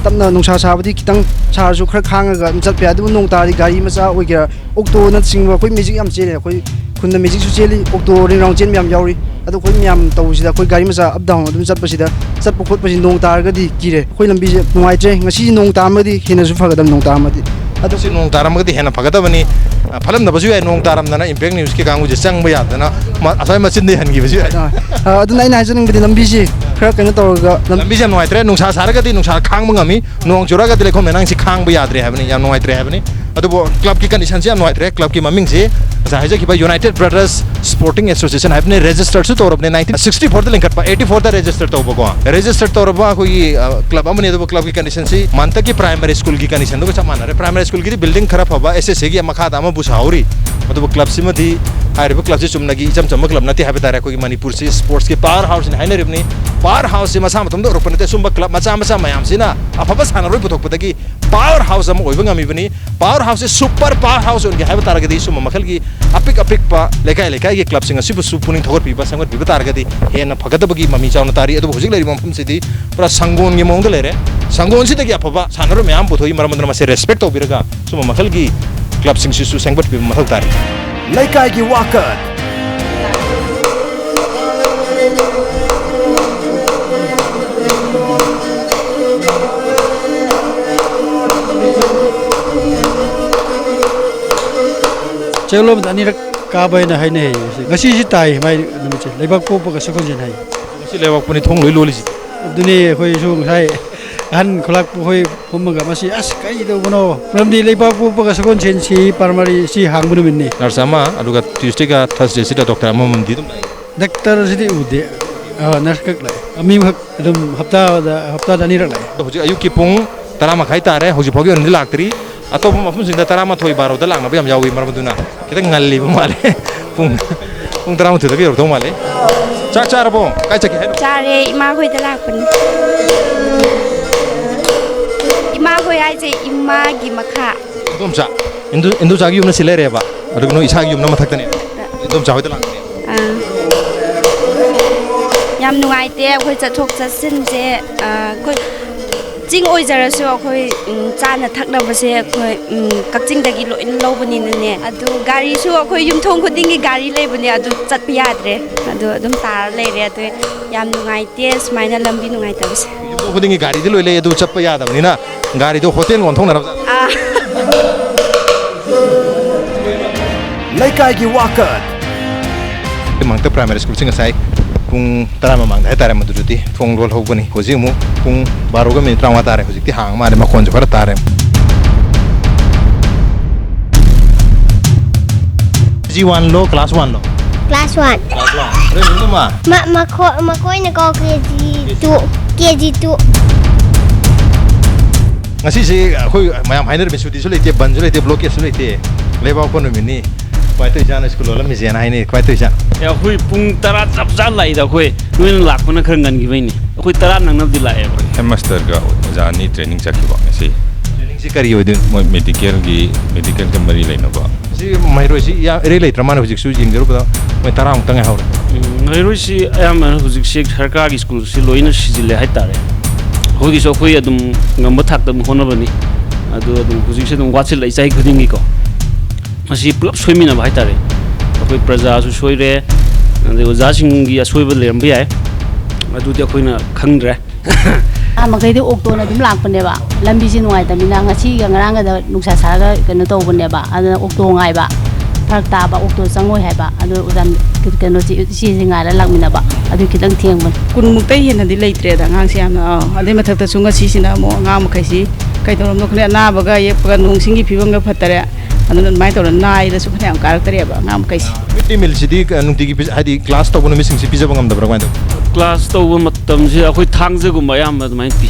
ꯅꯨꯡꯁꯥ ꯁꯥꯕꯗꯤ ꯈꯤꯇꯪ ꯁꯥꯔꯁꯨ ꯈꯔ ꯈꯥꯡꯉꯒ ꯑꯗꯨꯝ ꯆꯠꯄ ꯌꯥꯏ꯫ ꯑꯗꯨꯕꯨ ꯅꯣꯡ ꯇꯥꯔꯗꯤ ꯒꯥꯔꯤ ꯃꯆꯥ ꯑꯣꯏꯒꯦꯔꯥ, ꯑꯣꯛꯇꯣꯅꯆꯤꯡꯕ, ꯑꯩꯈꯣꯏ ꯃꯦꯖꯤꯛ ꯌꯥꯝ ꯆꯦꯜꯂꯦ꯫ ꯑꯩꯈꯣꯏ ꯈꯨꯟꯗ ꯃꯦꯖꯤꯛꯁꯨ ꯆꯦꯜꯂꯤ, ꯑꯣꯛꯇꯣ ꯔꯤꯡ ꯔꯥꯎꯟ ꯆꯦꯟꯕ ꯌꯥꯝ ꯌꯥꯎꯔꯤ꯫ ꯑꯗꯣ ꯑꯩꯈꯣꯏ ꯃꯌꯥꯝ ꯇꯧꯕꯁꯤꯗ, ꯑꯩꯈꯣꯏ ꯒꯥꯔꯤ ꯃꯆꯥ ꯑꯞ ꯗꯥꯎꯟ ꯑꯗꯨꯝ ꯆꯠꯄꯁꯤꯗ, ꯆꯠꯄ ꯈꯣꯠꯄꯁꯤ ꯅꯣꯡ ꯇꯥꯔꯒꯗꯤ ꯀꯤꯔꯦ꯫ ꯑꯩꯈꯣꯏ ꯂꯝꯕꯤꯁꯦ ꯅꯨꯡꯉꯥꯏꯇ꯭ꯔꯦ꯫ ꯉꯁꯤ ꯅꯣꯡ ꯇꯥꯔꯝꯃꯗꯤ ꯍꯦꯟꯅꯁꯨ ꯐꯒꯗꯕ, ꯅꯣꯡ ꯇꯥꯔꯝꯃꯗꯤ꯫ ꯑꯗꯣ ꯁꯤ ꯅꯣꯡ ꯇꯥꯔꯝꯃꯒꯗꯤ ꯍꯦꯟꯅ ꯐꯒꯗꯕꯅꯤ꯫ ꯑ, ꯐꯠꯂꯝꯗꯕꯁꯨ ꯌꯥꯏ, ꯅꯣꯡ ꯇꯥꯔꯝꯗꯅ ꯏꯝꯄꯦꯛ ꯅ꯭ꯌꯨꯁꯀꯤ ꯀꯥꯡꯕꯨꯁꯦ ꯆꯪꯕ ꯌꯥꯗꯅ ꯃ-, ꯑꯁ꯭ꯋꯥꯏ ꯃꯆꯤꯟꯗꯒꯤ ꯍꯟꯈꯤꯕꯁꯨ ꯌꯥꯏ꯫ ꯑ, ꯑ, ꯑꯗꯨꯅ ꯑꯩꯅ ꯍꯥꯏꯖꯅꯤꯡꯕꯗꯤ, ꯂꯝꯕꯤꯁꯤ ꯈꯔ ꯀꯩꯅꯣ ꯇꯧꯔꯒ ꯂꯝ- ꯂꯝꯕꯤꯁꯦ ꯌꯥꯝ ꯅꯨꯡꯉꯥꯏꯇ꯭ꯔꯦ꯫ ꯅꯨꯡꯁꯥ ꯁꯥꯔꯒꯗꯤ ꯅꯨꯡꯁꯥ ꯈꯥꯡꯕ ꯉꯝꯃꯤ, ꯅꯣꯡ ꯆꯨꯔꯒꯗꯤ ꯂꯩꯈꯣꯝ ꯂꯩꯅꯥꯡꯁꯤ ꯈꯥꯡꯕ ꯌꯥꯗ꯭ꯔꯦ ꯍꯥꯏꯕꯅꯤ, ꯌꯥꯝ ꯅꯨꯡꯉꯥꯏꯇ꯭ꯔꯦ ꯍꯥꯏꯕꯅꯤ꯫ ꯑꯗꯨꯕꯨ ꯀ꯭ꯂꯕꯀꯤ ꯀꯟꯗꯤꯁꯟꯁꯤ ꯌꯥꯝ ꯅꯨꯡꯉꯥꯏꯇ꯭ꯔꯦ꯫ ꯀ꯭ꯂꯕꯀꯤ ꯃꯃꯤꯡꯁꯤ ꯉꯁꯥꯏ ꯍꯥꯏꯖꯈꯤꯕ United Brothers Sporting Association ꯍꯥꯏꯕꯅꯤ, ꯔꯦꯖꯤꯁꯇꯔꯁꯨ ꯇꯧꯔꯕꯅꯤ, ꯅꯥꯏꯟꯇꯤꯟ ꯁꯤꯛꯁꯇꯤ ꯐꯣꯔꯗ ꯂꯤꯡꯈꯠꯄ, ꯑꯩꯠꯇꯤ ꯐꯣꯔꯗ ꯔꯦꯖꯤꯁꯇꯔ ꯇꯧꯕꯀꯣ, ꯔꯦꯖꯤꯁꯇꯔ ꯇꯧꯔꯕ ꯑꯩꯈꯣꯏꯒꯤ, ꯑ, ꯀ꯭ꯂꯕ ꯑꯃꯅꯤ꯫ ꯑꯗꯨꯕꯨ ꯀ꯭ꯂꯕꯀꯤ ꯀꯟꯗꯤꯁꯟꯁꯤ ꯃꯟꯇꯛꯀꯤ ꯄ꯭ꯔꯥꯏꯃꯥꯔꯤ ꯁ꯭ꯀꯨꯜꯒꯤ ꯀꯟꯗꯤꯁꯟꯗꯨꯒ ꯆꯞ ꯃꯥꯟꯅꯔꯦ꯫ ꯄ꯭ꯔꯥꯏꯃꯥꯔꯤ ꯁ꯭ꯀꯨꯜꯒꯤꯗꯤ ꯕꯤꯜꯗꯤꯡ ꯈꯔ ꯐꯕ, ꯑꯦꯁ ꯑꯦꯁ ꯁꯤꯒꯤ ꯃꯈꯥꯗ ꯑꯃꯕꯨ ꯁꯥꯍꯧꯔꯤ꯫ ꯑꯗꯨꯕꯨ ꯀ꯭ꯂꯕꯁꯤꯃꯗꯤ, ꯍꯥꯏꯔꯤꯕ ꯀ꯭ꯂꯕꯁꯤ ꯆꯨꯝꯅꯒꯤ ꯏꯆꯝ ꯆꯝꯕ ꯀ꯭ꯂꯕ ꯅꯠꯇꯦ ꯍꯥꯏꯕ ꯇꯥꯔꯦ꯫ ꯑꯩꯈꯣꯏꯒꯤ ꯃꯅꯤꯄꯨꯔꯁꯤ ꯁ꯭ꯄꯣꯔꯠꯁꯀꯤ ꯄꯥꯋꯔ ꯍꯥꯎꯁꯅꯤ ꯍꯥꯏꯅꯔꯤꯕꯅꯤ꯫ ꯄꯥꯋꯔ ꯍꯥꯎꯁꯁꯤ ꯃꯁꯥ ꯃꯇꯣꯝꯇ ꯑꯣꯏꯔꯛꯄ ꯅꯠꯇꯦ, ꯁꯨꯝꯕ ꯀ꯭ꯂꯕ ꯃꯆꯥ ꯃꯆꯥ ꯃꯌꯥꯝꯁꯤꯅ ꯑꯐꯕ ꯁꯥꯟꯅꯔꯣꯏ ꯄꯨꯊꯣꯛꯄꯗꯒꯤ ꯄꯥꯋꯔ ꯍꯥꯎꯁ ꯑꯃ ꯑꯣꯏꯕ ꯉꯝꯃꯤꯕꯅꯤ꯫ ꯄꯥꯋꯔ ꯍꯥꯎꯁꯁꯦ ꯁꯨꯄꯔ ꯄꯥꯋꯔ ꯍꯥꯎꯁ ꯑꯣꯏꯒꯦ ꯍꯥꯏꯕ ꯇꯥꯔꯒꯗꯤ, ꯁꯨꯝꯕ ꯃꯈꯜꯒꯤ ꯑꯄꯤꯛ ꯑꯄꯤꯛꯄ ꯂꯩꯀꯥꯏ ꯂꯩꯀꯥꯏꯒꯤ ꯀ꯭ꯂꯕꯁꯤꯡ ꯑꯁꯤꯕꯨꯁꯨ ꯄꯨꯛꯅꯤꯡ ꯊꯧꯒꯠꯄꯤꯕ, ꯁꯦꯝꯒꯠꯄꯤꯕ ꯇꯥꯔꯒꯗꯤ ꯍꯦꯟꯅ ꯐꯒꯗꯕꯒꯤ ꯃꯃꯤ ꯆꯥꯎꯅ ꯇꯥꯔꯤ꯫ ꯑꯗꯨꯕꯨ ꯍꯧꯖꯤꯛ ꯂꯩꯔꯤꯕ ꯃꯐꯝꯁꯤꯗꯤ ꯄꯨꯔꯥ ꯁꯪꯒꯣꯟꯒꯤ ꯃꯑꯣꯡꯗ ꯂꯩꯔꯦ꯫ ꯁꯪꯒꯣꯟꯁꯤꯗꯒꯤ ꯑꯐꯕ ꯁꯥꯟꯅꯔꯣꯏ ꯃꯌꯥꯝ ꯄꯨꯊꯣꯛꯏ꯫ ꯃꯔꯝ ꯑꯗꯨꯅ ꯃꯁꯤ ꯔꯦꯁꯄꯦꯛ ꯇꯧꯕꯤꯔꯒ ꯁꯨꯝꯕ ꯃꯈꯜꯒꯤ ꯀ꯭ꯂꯕꯁꯤꯡꯁꯤꯁꯨ ꯁꯦꯝꯒꯠꯄꯤꯕ ꯃꯊꯧ ꯇꯥꯔꯤ꯫ ꯂꯩꯀꯥꯏꯒꯤ ꯋꯥꯀꯠ꯫ ꯆꯌꯣꯜ ꯑꯃꯗ ꯑꯅꯤꯔꯛ ꯀꯥꯕ ꯍꯥꯏꯅ ꯍꯥꯏꯅꯩ꯫ ꯉꯁꯤꯁꯤ ꯇꯥꯏ, ꯃꯥꯏ ꯅꯨꯃꯤꯠꯁꯦ, ꯂꯩꯕꯥꯛ ꯄꯣꯛꯄꯒ ꯁꯒꯣꯜꯁꯦꯟ ꯍꯥꯏ꯫ ꯉꯁꯤ ꯂꯩꯕꯥꯛꯄꯣꯛꯄꯅꯤ, ꯊꯣꯡ ꯂꯣꯏ ꯂꯣꯜꯂꯤꯁꯤ꯫ ꯑꯗꯨꯅꯤ, ꯑꯩꯈꯣꯏꯁꯨ ꯉꯁꯥꯏ ꯑꯍꯟ ꯈꯨꯂꯥꯛꯄ ꯍꯣꯏ ꯐꯝꯃꯒ, "ꯃꯁꯤ ꯑꯁ ꯀꯔꯤ ꯇꯧꯕꯅꯣ?" ꯃꯔꯝꯗꯤ ꯂꯩꯕꯥꯛ ꯄꯣꯛꯄꯒ ꯁꯒꯣꯜꯁꯦꯟꯁꯤ ꯄ꯭ꯔꯥꯏꯃꯥꯔꯤꯁꯤ ꯍꯥꯡꯕ ꯅꯨꯃꯤꯠꯅꯤ꯫ ꯅꯔꯁ ꯑꯃ, ꯑꯗꯨꯒ ꯇ꯭ꯌꯨꯁꯗꯦꯒ ꯊꯔꯁꯗꯦꯁꯤꯗ ꯗꯣꯛꯇꯔ ꯑꯃꯃꯝꯗꯤ ꯑꯗꯨꯝ ꯂꯥꯛꯏ꯫ ꯗꯥꯛꯇꯔꯁꯤꯗꯤ ꯎꯗꯦ꯫ ꯑ, ꯅꯔꯁ ꯈꯛ ꯂꯥꯛꯑꯦ꯫ ꯃꯤ ꯑꯃꯈꯛ ꯑꯗꯨꯝ ꯍꯞꯇꯥꯗ, ꯍꯞꯇꯥꯗ ꯑꯅꯤꯔꯛ ꯂꯥꯛꯑꯦ꯫ ꯑꯗꯣ ꯍꯧꯖꯤꯛ ꯑꯌꯨꯛꯀꯤ ꯄꯨꯡ ꯇꯔꯥ ꯃꯈꯥꯏ ꯇꯥꯔꯦ, ꯍꯧꯖꯤꯛ ꯐꯥꯎꯒꯤ ꯑꯣꯏꯅꯗꯤ ꯂꯥꯛꯇ꯭ꯔꯤ꯫ ꯑꯇꯣꯞꯄ ꯃꯐꯝꯁꯤꯡꯗ ꯇꯔꯥꯃꯥꯊꯣꯏ ꯕꯥꯔꯣꯗ ꯂꯥꯛꯅꯕ ꯌꯥꯝ ꯌꯥꯎꯏ, ꯃꯔꯝ ꯑꯗꯨꯅ ꯈꯤꯇꯪ ꯉꯜꯂꯤꯕ ꯃꯥꯜꯂꯦ꯫ ꯄꯨꯡ, ꯄꯨꯡ ꯇꯔꯥꯃꯥꯊꯣꯏꯗꯒ ꯌꯧꯔꯛꯇꯧ ꯃꯥꯜꯂꯦ꯫ ꯆꯥꯛ ꯆꯥꯔꯕꯣ? ꯀꯥꯏ ꯆꯠꯀꯦ ꯍꯥꯏꯅꯣ? ꯆꯥꯔꯦ, ꯏꯃꯥꯈꯣꯏꯗ ꯂꯥꯛꯄꯅꯤ꯫ ꯏꯃꯥꯈꯣꯏ ꯍꯥꯏꯁꯦ ꯏꯃꯥꯒꯤ ꯃꯈꯥ꯫ ꯏꯗꯣꯝꯆꯥ, ꯏꯟꯗꯨ-, ꯏꯟꯗꯣꯝꯆꯥꯒꯤ ꯌꯨꯝꯅ ꯁꯤ ꯂꯩꯔꯦꯕ, ꯑꯗꯨꯒ ꯅꯣꯏ ꯏꯁꯥꯒꯤ ꯌꯨꯝꯅ ꯃꯊꯛꯇꯅꯦ꯫ ꯏꯗꯣꯝꯆꯥ ꯍꯣꯏꯗ ꯂꯥꯛꯄꯅꯦ꯫ ꯑꯥ꯫ ꯌꯥꯝ ꯅꯨꯡꯉꯥꯏꯇꯦ ꯑꯩꯈꯣꯏ ꯆꯠꯊꯣꯛ ꯆꯠꯁꯤꯟꯁꯦ꯫ ꯑꯥ, ꯑꯩꯈꯣꯏ ꯆꯤꯡ ꯑꯣꯏꯖꯔꯁꯨ ꯑꯩꯈꯣꯏ, ꯎꯝ, ꯆꯥꯅ ꯊꯛꯅꯕꯁꯦ ꯑꯩꯈꯣꯏ, ꯎꯝ, ꯀꯛꯆꯤꯡꯗꯒꯤ ꯂꯣꯏꯅ ꯂꯧꯕꯅꯤꯅꯅꯦ꯫ ꯑꯗꯨ ꯒꯥꯔꯤꯁꯨ ꯑꯩꯈꯣꯏ ꯌꯨꯝꯊꯣꯡ ꯈꯨꯗꯤꯡꯒꯤ ꯒꯥꯔꯤ ꯂꯩꯕꯅꯦ, ꯑꯗꯨ ꯆꯠꯄ ꯌꯥꯗ꯭ꯔꯦ꯫ ꯑꯗꯨ ꯑꯗꯨꯝ ꯇꯥꯔ ꯂꯩꯔꯦ꯫ ꯑꯗꯨ ꯌꯥꯝ ꯅꯨꯡꯉꯥꯏꯇꯦ ꯁꯨꯃꯥꯏꯅ ꯂꯝꯕꯤ ꯅꯨꯡꯉꯥꯏꯇꯕꯁꯦ꯫ ꯌꯨꯝꯊꯣꯡ ꯈꯨꯗꯤꯡꯒꯤ ꯒꯥꯔꯤꯗꯤ ꯂꯣꯏ ꯂꯩ, ꯑꯗꯨ ꯆꯠꯄ ꯌꯥꯗꯕꯅꯤꯅ ꯒꯥꯔꯤꯗꯣ ꯍꯣꯇꯦꯜꯒ ꯑꯣꯟꯊꯣꯛꯅꯔꯕ ꯖꯥꯠꯅꯤ꯫ ꯑꯥ꯫ ꯂꯩꯀꯥꯏꯒꯤ ꯋꯥꯀꯠ꯫ ꯃꯉꯛꯇ ꯄ꯭ꯔꯥꯏꯃꯥꯔꯤ ꯁ꯭ꯀꯨꯜꯁꯤ ꯉꯁꯥꯏ ꯄꯨꯡ ꯇꯔꯥ ꯃꯃꯥꯡꯗ ꯍꯥꯏꯇꯥꯔꯦ, ꯃꯗꯨꯗꯗꯤ ꯊꯣꯡ ꯂꯣꯜꯍꯧꯕꯅꯤ꯫ ꯍꯧꯖꯤꯛ ꯑꯃꯨꯛ ꯄꯨꯡ ꯕꯥꯔꯣꯒ ꯃꯤꯅꯤꯠ ꯇꯔꯥꯃꯉꯥ ꯇꯥꯔꯦ꯫ ꯍꯧꯖꯤꯛꯇꯤ ꯍꯥꯡꯉ ꯃꯥꯜꯂꯦ, ꯃꯈꯣꯟꯁꯨ ꯈꯔ ꯇꯥꯔꯦ꯫ ꯀꯦ ꯖꯤ ꯋꯥꯟꯂꯣ, ꯀ꯭ꯂꯥꯁ ꯋꯥꯟꯂꯣ? Class one. Class one. ꯅꯣꯏ ꯃꯤꯡꯗꯨꯃ? ꯃ-, ꯃꯈꯣ-, ꯃꯈꯣꯏꯅ ꯀꯣ K G two, K G two. ꯉꯁꯤꯁꯦ ꯑꯩꯈꯣꯏ ꯃꯌꯥꯝ ꯍꯥꯏꯅꯔꯝꯃꯤ, ꯁꯨꯇꯤꯁꯨ ꯂꯩꯇꯦ, ꯕꯟꯁꯨ ꯂꯩꯇꯦ, ꯕ꯭ꯂꯣꯀꯦꯠꯁꯨ ꯂꯩꯇꯦ, ꯂꯩꯕꯥꯛꯄꯣꯛꯄ ꯅꯨꯃꯤꯠꯅꯤ꯫ ꯀꯃꯥꯏꯅ ꯇꯧꯔꯤꯖꯥꯠꯅꯣ, ꯁ꯭ꯀꯨꯜ ꯂꯣꯜꯂꯝꯃꯤꯁꯦꯅ ꯍꯥꯏꯅꯩ꯫ ꯀꯃꯥꯏꯅ ꯇꯧꯔꯤꯖꯥꯠꯅꯣ? ꯑꯦ, ꯑꯩꯈꯣꯏ ꯄꯨꯡ ꯇꯔꯥ ꯆꯞ ꯆꯥꯅ ꯂꯥꯛꯏꯗ꯫ ꯑꯩꯈꯣꯏ ꯅꯣꯏꯅ ꯂꯥꯛꯄꯅ ꯈꯔ ꯉꯟꯈꯤꯕꯩꯅꯦ꯫ ꯑꯩꯈꯣꯏ ꯇꯔꯥ ꯅꯪꯅꯕꯗꯤ ꯂꯥꯛꯑꯦꯕ꯫ ꯍꯦꯗꯃꯥꯁꯇꯔꯒ ꯑꯣꯖꯥ ꯑꯅꯤ ꯇ꯭ꯔꯦꯅꯤꯡ ꯆꯠꯈꯤꯕ ꯉꯁꯤ꯫ ꯇ꯭ꯔꯦꯅꯤꯡꯁꯤ ꯀꯔꯤ ꯑꯣꯏꯗꯣꯏꯅꯣ? ꯃꯣꯏ ꯃꯦꯗꯤꯀꯦꯜꯒꯤ, ꯃꯦꯗꯤꯀꯦꯜꯒ ꯃꯔꯤ ꯂꯩꯅꯕ꯫ ꯁꯤ ꯃꯍꯩꯔꯣꯏꯁꯤ ꯌꯥ-, ꯏꯔꯩ ꯂꯩꯇ꯭ꯔ ꯃꯥꯜꯂꯦ, ꯍꯧꯖꯤꯛꯁꯨ ꯌꯦꯡꯖꯔꯨꯕꯗ ꯃꯣꯏ ꯇꯔꯥꯃꯨꯛꯇ ꯉꯥꯏꯍꯧꯔꯦ꯫ ꯎꯝ, ꯃꯍꯩꯔꯣꯏꯁꯤ ꯑꯌꯥꯝꯕꯅ ꯍꯧꯖꯤꯛꯁꯤ ꯁꯔꯀꯥꯔꯒꯤ ꯁ꯭ꯀꯨꯜꯁꯤ ꯂꯣꯏꯅ ꯁꯤꯖꯤꯜꯂꯦ ꯍꯥꯏꯇꯥꯔꯦ꯫ ꯑꯩꯈꯣꯏꯒꯤꯁꯨ ꯑꯩꯈꯣꯏ ꯑꯗꯨꯝ ꯉꯝꯕ ꯊꯥꯛꯇ ꯑꯗꯨꯝ ꯍꯣꯠꯅꯕꯅꯤ꯫ ꯑꯗꯨ ꯑꯗꯨꯝ ꯍꯧꯖꯤꯛꯁꯨ ꯑꯗꯨꯝ ꯋꯥꯠꯁꯤꯜꯂꯛꯏ ꯆꯍꯤ ꯈꯨꯗꯤꯡꯒꯤꯀꯣ꯫ ꯃꯁꯤ ꯄꯨꯂꯞ ꯁꯣꯏꯃꯤꯟꯅꯕ ꯍꯥꯏꯇꯥꯔꯦ꯫ ꯑꯩꯈꯣꯏ ꯄ꯭ꯔꯖꯥꯁꯨ ꯁꯣꯏꯔꯦ, ꯑꯗꯩ ꯑꯣꯖꯥꯁꯤꯡꯒꯤ ꯑꯁꯣꯏꯕ ꯂꯩꯔꯝꯕ ꯌꯥꯏ, ꯑꯗꯨꯗꯤ ꯑꯩꯈꯣꯏꯅ ꯈꯪꯗ꯭ꯔꯦ꯫ ꯑꯥ ꯃꯈꯩꯗꯤ ꯑꯣꯛꯇꯣꯅ ꯑꯗꯨꯝ ꯂꯥꯛꯄꯅꯦꯕ, ꯂꯝꯕꯤꯁꯦ ꯅꯨꯡꯉꯥꯏꯇꯕꯅꯤꯅ꯫ ꯉꯁꯤꯒ ꯉꯔꯥꯡꯒꯗ ꯅꯨꯡꯁꯥ ꯁꯥꯔꯒ ꯀꯩꯅꯣ ꯇꯧꯕꯅꯦꯕ, ꯑꯗꯨꯅ ꯑꯣꯛꯇꯣ ꯉꯥꯏꯕ ꯐꯔꯛ ꯇꯥꯕ, ꯑꯣꯛꯇꯣ ꯆꯪꯉꯣꯏ ꯍꯥꯏꯕ, ꯑꯗꯨ ꯑꯣꯖꯥ ꯀꯩꯅꯣꯁꯦ, ꯏꯆꯦꯁꯦ ꯉꯥꯏꯔ ꯂꯥꯛꯃꯤꯟꯅꯕ, ꯑꯗꯨ ꯈꯤꯇꯪ ꯊꯦꯡꯕꯅꯤ꯫ ꯀꯨꯟꯃꯨꯛꯇꯩ ꯍꯦꯟꯅꯗꯤ ꯂꯩꯇ꯭ꯔꯦꯗ ꯑꯉꯥꯡꯁꯦ ꯌꯥꯝꯅ꯫ ꯑꯥ, ꯑꯗꯩ ꯃꯊꯛꯇꯁꯨ ꯉꯁꯤꯁꯤꯅ ꯑꯃꯨꯛ ꯑꯉꯥꯡ ꯃꯈꯩꯁꯤ ꯀꯩꯗꯧꯔꯝꯅꯣ ꯈꯪꯗꯦ, ꯑꯅꯥꯕꯒ ꯌꯦꯛꯄꯒ ꯅꯣꯡ ꯁꯤꯡꯒꯤ ꯐꯤꯕꯝꯒ ꯐꯠꯇꯔꯦ꯫ ꯑꯗꯨꯅ ꯑꯗꯨꯃꯥꯏꯅ ꯇꯧꯗꯅ ꯅꯥꯏꯗꯁꯨ ꯐꯅꯌꯥꯝ ꯀꯥꯔꯛꯇꯔꯦꯕ ꯑꯉꯥꯡ ꯃꯈꯩꯁꯦ꯫ ꯃꯤꯠ ꯗꯦ ꯃꯤꯜꯁꯤꯗꯤ, ꯑ, ꯅꯨꯡꯇꯤꯒꯤ ꯄꯤꯖ-, ꯍꯥꯏꯗꯤ ꯀ꯭ꯂꯥꯁ ꯇꯧꯕ ꯅꯨꯃꯤꯠꯁꯤꯡꯁꯤ ꯄꯤꯖꯕ ꯉꯝꯗꯕ꯭ꯔꯥ, ꯀꯃꯥꯏꯅ ꯇꯧꯏ? ꯀ꯭ꯂꯥꯁ ꯇꯧꯕ ꯃꯇꯝꯁꯤ ꯑꯩꯈꯣꯏ ꯊꯥꯡꯖꯒꯨꯝꯕ ꯑꯌꯥꯝꯕ ꯑꯗꯨꯃꯥꯏꯅ ꯄꯤ꯫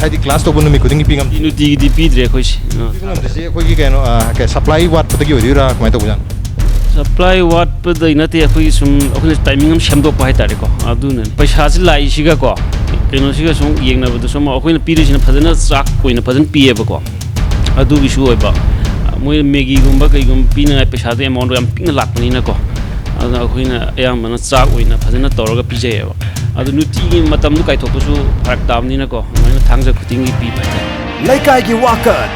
ꯍꯥꯏꯗꯤ ꯀ꯭ꯂꯥꯁ ꯇꯧꯕ ꯅꯨꯃꯤꯠ ꯈꯨꯗꯤꯡꯒꯤ ꯄꯤ ꯉꯝꯗꯦ? ꯅꯨꯡꯇꯤꯒꯤꯗꯤ ꯄꯤꯗ꯭ꯔꯦ ꯑꯩꯈꯣꯏꯁꯦ꯫ ꯑꯥ꯫ ꯄꯤꯕ ꯉꯝꯗ꯭ꯔꯤꯁꯦ ꯑꯩꯈꯣꯏꯒꯤ ꯀꯩꯅꯣ, ꯑꯥ, ꯀꯩ, ꯁꯄ꯭ꯂꯥꯏ ꯋꯥꯠꯄꯗꯒꯤ ꯑꯣꯏꯗꯣꯏꯔꯥ, ꯀꯃꯥꯏꯅ ꯇꯧꯕꯖꯥꯠꯅꯣ? ꯁꯄ꯭ꯂꯥꯏ ꯋꯥꯠꯄꯗꯒꯤ ꯅꯠꯇꯦ, ꯑꯩꯈꯣꯏꯒꯤ ꯁꯨꯝ ꯑꯩꯈꯣꯏꯅ ꯇꯥꯏꯃꯤꯡ ꯑꯃ ꯁꯦꯝꯗꯣꯛꯄ ꯍꯥꯏꯇꯥꯔꯦꯀꯣ꯫ ꯑꯗꯨꯅ ꯄꯩꯁꯥꯁꯤ ꯂꯥꯛꯏꯁꯤꯒꯀꯣ, ꯀꯩꯅꯣꯁꯤꯒ ꯁꯨꯝ ꯌꯦꯡꯅꯕꯗ ꯁꯨꯝ ꯑꯩꯈꯣꯏꯅ ꯄꯤꯔꯤꯁꯤꯅ ꯐꯖꯅ ꯆꯥꯛ ꯑꯣꯏꯅ ꯐꯖꯅ ꯄꯤꯌꯦꯕꯀꯣ꯫ ꯑꯗꯨꯒꯤꯁꯨ ꯑꯣꯏꯕ, ꯃꯣꯏ ꯃꯦꯒꯤꯒꯨꯝꯕ ꯀꯩꯒꯨꯝꯕ ꯄꯤꯅꯉꯥꯏ ꯄꯩꯁꯥꯗꯣ ꯑꯦꯃꯥꯎꯟꯗꯣ ꯌꯥꯝ ꯄꯤꯛꯅ ꯂꯥꯛꯄꯅꯤꯅꯀꯣ꯫ ꯑꯗꯨꯅ ꯑꯩꯈꯣꯏꯅ ꯑꯌꯥꯝꯕꯅ ꯆꯥꯛ ꯑꯣꯏꯅ ꯐꯖꯅ ꯇꯧꯔꯒ ꯄꯤꯖꯩꯌꯦꯕ꯫ ꯑꯗꯨ ꯅꯨꯡꯇꯤꯒꯤ ꯃꯇꯝꯗꯨ ꯀꯥꯏꯊꯣꯛꯄꯁꯨ ꯐꯔꯛ ꯇꯥꯕꯅꯤꯅꯀꯣ, ꯑꯗꯨꯃꯥꯏꯅ ꯊꯥꯡꯖ ꯈꯨꯗꯤꯡꯒꯤ ꯄꯤꯕ ꯍꯥꯏꯇꯥꯔꯦ꯫ ꯂꯩꯀꯥꯏꯒꯤ ꯋꯥꯀꯠ꯫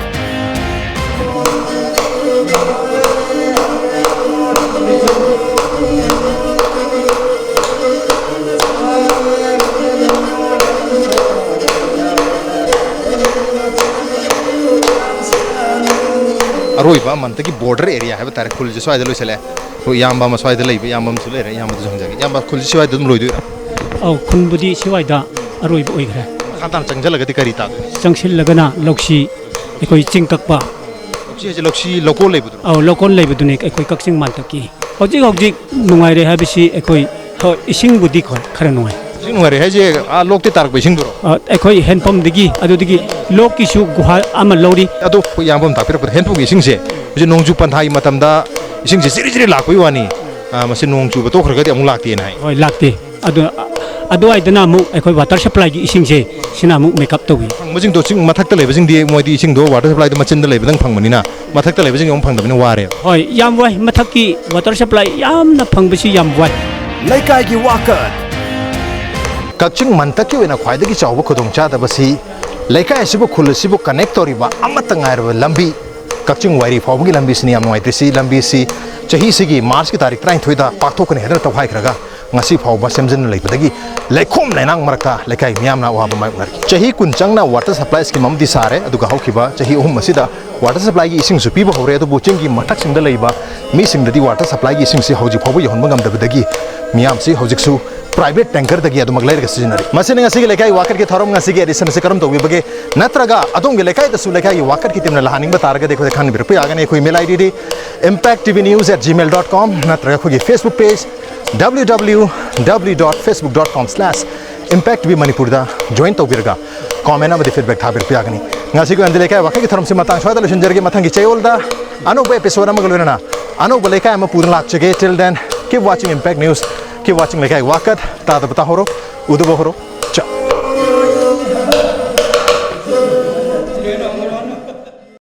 ꯑꯔꯣꯏꯕ ꯃꯟꯇꯒꯤ ꯕꯣꯔꯗꯔ ꯑꯦꯔꯤꯌꯥ ꯍꯥꯏꯕ ꯇꯥꯔꯦ, ꯈꯨꯜꯁꯦ ꯁ꯭ꯋꯥꯏꯗ ꯂꯣꯏꯁꯤꯜꯂꯦ꯫ ꯑꯩꯈꯣꯏ ꯏꯌꯥꯝꯕ ꯑꯃ ꯁ꯭ꯋꯥꯏꯗ ꯂꯩꯕ ꯏꯌꯥꯝꯕ ꯑꯃꯁꯨ ꯂꯩꯔꯦ, ꯏꯌꯥꯝꯕꯗꯁꯨ ꯍꯪꯖꯒꯦ꯫ ꯏꯌꯥꯝꯕ, ꯈꯨꯜꯁꯦ ꯁ꯭ꯋꯥꯏꯗ ꯑꯗꯨꯝ ꯂꯣꯏꯗꯣꯏꯔꯥ? ꯑꯧ, ꯈꯨꯟꯕꯨꯗꯤ ꯁꯤꯋꯥꯏꯗ ꯑꯔꯣꯏꯕ ꯑꯣꯏꯈ꯭ꯔꯦ꯫ ꯃꯈꯥ ꯇꯥꯅ ꯆꯪꯁꯤꯜꯂꯒꯗꯤ ꯀꯔꯤ ꯇꯥꯗꯣꯏꯅꯣ? ꯆꯪꯁꯤꯜꯂꯒꯅ ꯂꯧꯁꯤ, ꯑꯩꯈꯣꯏ ꯆꯤꯡ ꯀꯛꯄ꯫ ꯂꯧꯁꯤ ꯍꯥꯏꯁꯦ ꯂꯧꯁꯤ ꯂꯧꯀꯣꯟ ꯂꯩꯕꯗꯨꯔꯣ? ꯑꯧ, ꯂꯧꯀꯣꯟ ꯂꯩꯕꯗꯨꯅꯤ ꯑꯩꯈꯣꯏ ꯀꯛꯆꯤꯡ ꯃꯟꯇꯛꯀꯤ꯫ ꯍꯧꯖꯤꯛ ꯍꯧꯖꯤꯛ ꯅꯨꯡꯉꯥꯏꯔꯦ ꯍꯥꯏꯕꯁꯤ ꯑꯩꯈꯣꯏ, ꯍꯣꯏ, ꯏꯁꯤꯡꯕꯨꯗꯤ ꯈꯔ, ꯈꯔ ꯅꯨꯡꯉꯥꯏ꯫ ꯍꯧꯖꯤꯛ ꯅꯨꯡꯉꯥꯏꯔꯦ ꯍꯥꯏꯁꯦ, ꯑꯥ, ꯂꯣꯛꯇꯤ ꯇꯥꯔꯛꯄ ꯏꯁꯤꯡꯗꯨꯔꯣ? ꯑ, ꯑꯩꯈꯣꯏ ꯍꯦꯟꯄꯝꯗꯒꯤ, ꯑꯗꯨꯗꯒꯤ ꯂꯣꯛꯀꯤꯁꯨ ꯒꯨꯍꯥ ꯑꯃ ꯂꯧꯔꯤ꯫ ꯑꯗꯣ ꯑꯩꯈꯣꯏ ꯏꯌꯥꯝꯕ ꯑꯃ ꯇꯥꯛꯄꯤꯔꯛꯄꯗ ꯍꯦꯟꯄꯝꯒꯤ ꯏꯁꯤꯡꯁꯦ ꯍꯧꯖꯤꯛ ꯅꯣꯡꯖꯨ ꯄꯟꯊꯥꯒꯤ ꯃꯇꯝꯗ ꯏꯁꯤꯡꯁꯦ ꯖꯤꯔꯤ ꯖꯤꯔꯤ ꯂꯥꯛꯄꯒꯤ ꯋꯥꯅꯤ꯫ ꯑꯥ, ꯃꯁꯤ ꯅꯣꯡ ꯆꯨꯕ ꯇꯣꯛꯈ꯭ꯔꯒꯗꯤ ꯑꯃꯨꯛ ꯂꯥꯛꯇꯦꯅ ꯍꯥꯏ꯫ ꯍꯣꯏ, ꯂꯥꯛꯇꯦ꯫ ꯑꯗꯨ, ꯑ-, ꯑꯗꯨꯋꯥꯏꯗꯅ ꯑꯃꯨꯛ ꯑꯩꯈꯣꯏ ꯋꯥꯇꯔ ꯁꯄ꯭ꯂꯥꯏꯒꯤ ꯏꯁꯤꯡꯁꯦ, ꯁꯤꯅ ꯑꯃꯨꯛ ꯃꯦꯀꯞ ꯇꯧꯏ꯫ ꯐꯪꯕꯁꯤꯡꯗꯣ ꯆꯤꯡ ꯃꯊꯛꯇ ꯂꯩꯕꯁꯤꯡꯗꯤ ꯃꯣꯏꯗꯤ ꯏꯁꯤꯡꯗꯣ ꯋꯥꯇꯔ ꯁꯄ꯭ꯂꯥꯏꯗꯣ ꯃꯆꯤꯟꯗ ꯂꯩꯕꯗꯪ ꯐꯪꯕꯅꯤꯅ ꯃꯊꯛꯇ ꯂꯩꯕꯁꯤꯡ ꯑꯃꯨꯛ ꯐꯪꯗꯕꯅꯤꯅ ꯋꯥꯔꯦꯕ꯫ ꯍꯣꯏ, ꯌꯥꯝ ꯋꯥꯏ꯫ ꯃꯊꯛꯀꯤ ꯋꯥꯇꯔ ꯁꯄ꯭ꯂꯥꯏ ꯌꯥꯝꯅ ꯐꯪꯕꯁꯤ ꯌꯥꯝ ꯋꯥꯏ꯫ ꯂꯩꯀꯥꯏꯒꯤ ꯋꯥꯀꯠ꯫ ꯀꯛꯆꯤꯡ ꯃꯟꯇꯛꯀꯤ ꯑꯣꯏꯅ ꯈ꯭ꯋꯥꯏꯗꯒꯤ ꯆꯥꯎꯕ ꯈꯨꯗꯣꯡꯆꯥꯗꯕꯁꯤ ꯂꯩꯀꯥꯏ ꯑꯁꯤꯕꯨ, ꯈꯨꯜ ꯑꯁꯤꯕꯨ ꯀꯅꯦꯛ ꯇꯧꯔꯤꯕ ꯑꯃꯠꯇ ꯉꯥꯏꯔꯕ ꯂꯝꯕꯤ, ꯀꯛꯆꯤꯡ ꯋꯥꯏꯔꯤ ꯐꯥꯎꯕꯒꯤ ꯂꯝꯕꯤꯁꯤꯅꯤ ꯌꯥꯝ ꯅꯨꯡꯉꯥꯏꯇ꯭ꯔꯤꯁꯤ꯫ ꯂꯝꯕꯤꯁꯤ ꯆꯍꯤꯁꯤꯒꯤ ꯃꯥꯔꯆꯀꯤ ꯇꯥꯔꯤꯛ ꯇꯔꯥꯅꯤꯊꯣꯏꯗ ꯄꯥꯛꯊꯣꯛꯀꯅꯤ ꯍꯥꯏꯗꯨꯅ ꯇꯧꯈꯥꯏꯈ꯭ꯔꯒ ꯉꯁꯤ ꯐꯥꯎꯕ ꯁꯦꯝꯖꯤꯟꯗꯨꯅ ꯂꯩꯕꯗꯒꯤ ꯂꯩꯈꯣꯝ ꯂꯩꯅꯥꯡ ꯃꯔꯛꯇ ꯂꯩꯀꯥꯏ ꯃꯤꯌꯥꯝꯅ ꯑꯋꯥꯕ ꯃꯥꯌꯣꯛꯅꯔꯤ꯫ ꯆꯍꯤ ꯀꯨꯟ ꯆꯪꯅ ꯋꯥꯇꯔ ꯁꯄ꯭ꯂꯥꯏ ꯁ꯭ꯀꯤꯝ ꯑꯃꯗꯤ ꯁꯥꯔꯦ, ꯑꯗꯨꯒ ꯍꯧꯈꯤꯕ ꯆꯍꯤ ꯑꯍꯨꯝ ꯑꯁꯤꯗ ꯋꯥꯇꯔ ꯁꯄ꯭ꯂꯥꯏꯒꯤ ꯏꯁꯤꯡꯁꯨ ꯄꯤꯕ ꯍꯧꯔꯦ, ꯑꯗꯨꯕꯨ ꯆꯤꯡꯒꯤ ꯃꯊꯛꯁꯤꯡꯗ ꯂꯩꯕ ꯃꯤꯁꯤꯡꯗꯗꯤ ꯋꯥꯇꯔ ꯁꯄ꯭ꯂꯥꯏꯒꯤ ꯏꯁꯤꯡꯁꯤ ꯍꯧꯖꯤꯛ ꯐꯥꯎꯕ ꯌꯧꯍꯟꯕ ꯉꯝꯗꯕꯗꯒꯤ ꯃꯤꯌꯥꯝꯁꯤ ꯍꯧꯖꯤꯛꯁꯨ ꯄ꯭ꯔꯥꯏꯚꯦꯠ ꯇꯦꯡꯀꯔꯗꯒꯤ ꯑꯗꯨꯃꯛ ꯂꯩꯔꯒ ꯁꯤꯖꯤꯟꯅꯔꯤ꯫ ꯃꯁꯤꯅ ꯉꯁꯤꯒꯤ ꯂꯩꯀꯥꯏ ꯋꯥꯀꯠꯀꯤ ꯊꯧꯔꯝ ꯉꯁꯤꯒꯤ ꯑꯦꯗꯤꯁꯟ ꯑꯁꯤ ꯀꯔꯝ ꯇꯧꯕꯤꯕꯒꯦ? ꯅꯠꯇ꯭ꯔꯒ ꯑꯗꯣꯝꯒꯤ ꯂꯩꯀꯥꯏꯗꯁꯨ ꯂꯩꯀꯥꯏꯒꯤ ꯋꯥꯀꯠꯀꯤ ꯇꯤꯝꯅ ꯂꯥꯛꯍꯟꯅꯤꯡꯕ ꯇꯥꯔꯒꯗꯤ ꯑꯩꯈꯣꯏꯗ ꯈꯪꯍꯟꯕꯤꯔꯛꯄ ꯌꯥꯒꯅꯤ꯫ ꯑꯩꯈꯣꯏ ꯃꯦꯜ ꯑꯥꯏ ꯗꯤꯗꯤ impact T V news at gmail dot com ꯅꯠꯇ꯭ꯔꯒ ꯑꯩꯈꯣꯏꯒꯤ Facebook page W W W dot facebook dot com slash Impact T V ꯃꯅꯤꯄꯨꯔꯗ join ꯇꯧꯕꯤꯔꯒ comment ꯑꯃꯗꯤ feedback ꯊꯥꯕꯤꯔꯛꯄ ꯌꯥꯒꯅꯤ꯫ ꯉꯁꯤꯒꯤ ꯑꯣꯏꯅꯗꯤ ꯂꯩꯀꯥꯏ ꯋꯥꯈꯩꯒꯤ ꯊꯧꯔꯝꯁꯤ ꯃꯇꯥꯡ ꯁ꯭ꯋꯥꯏꯗ ꯂꯣꯏꯁꯤꯟꯖꯔꯒꯦ꯫ ꯃꯊꯪꯒꯤ ꯆꯌꯣꯜꯗ ꯑꯅꯧꯕ episode ꯑꯃꯒ ꯂꯣꯏꯅꯅ ꯑꯅꯧꯕ ꯂꯩꯀꯥꯏ ꯑꯃ ꯄꯨꯗꯨꯅ ꯂꯥꯛꯆꯒꯦ꯫ Till then, keep watching Impact News, keep watching ꯂꯩꯀꯥꯏ ꯋꯥꯀꯠ꯫ ꯇꯥꯗꯕ ꯇꯥꯍꯧꯔꯣ, ꯎꯗꯕ ꯍꯧꯔꯣ꯫ ꯆꯥ꯫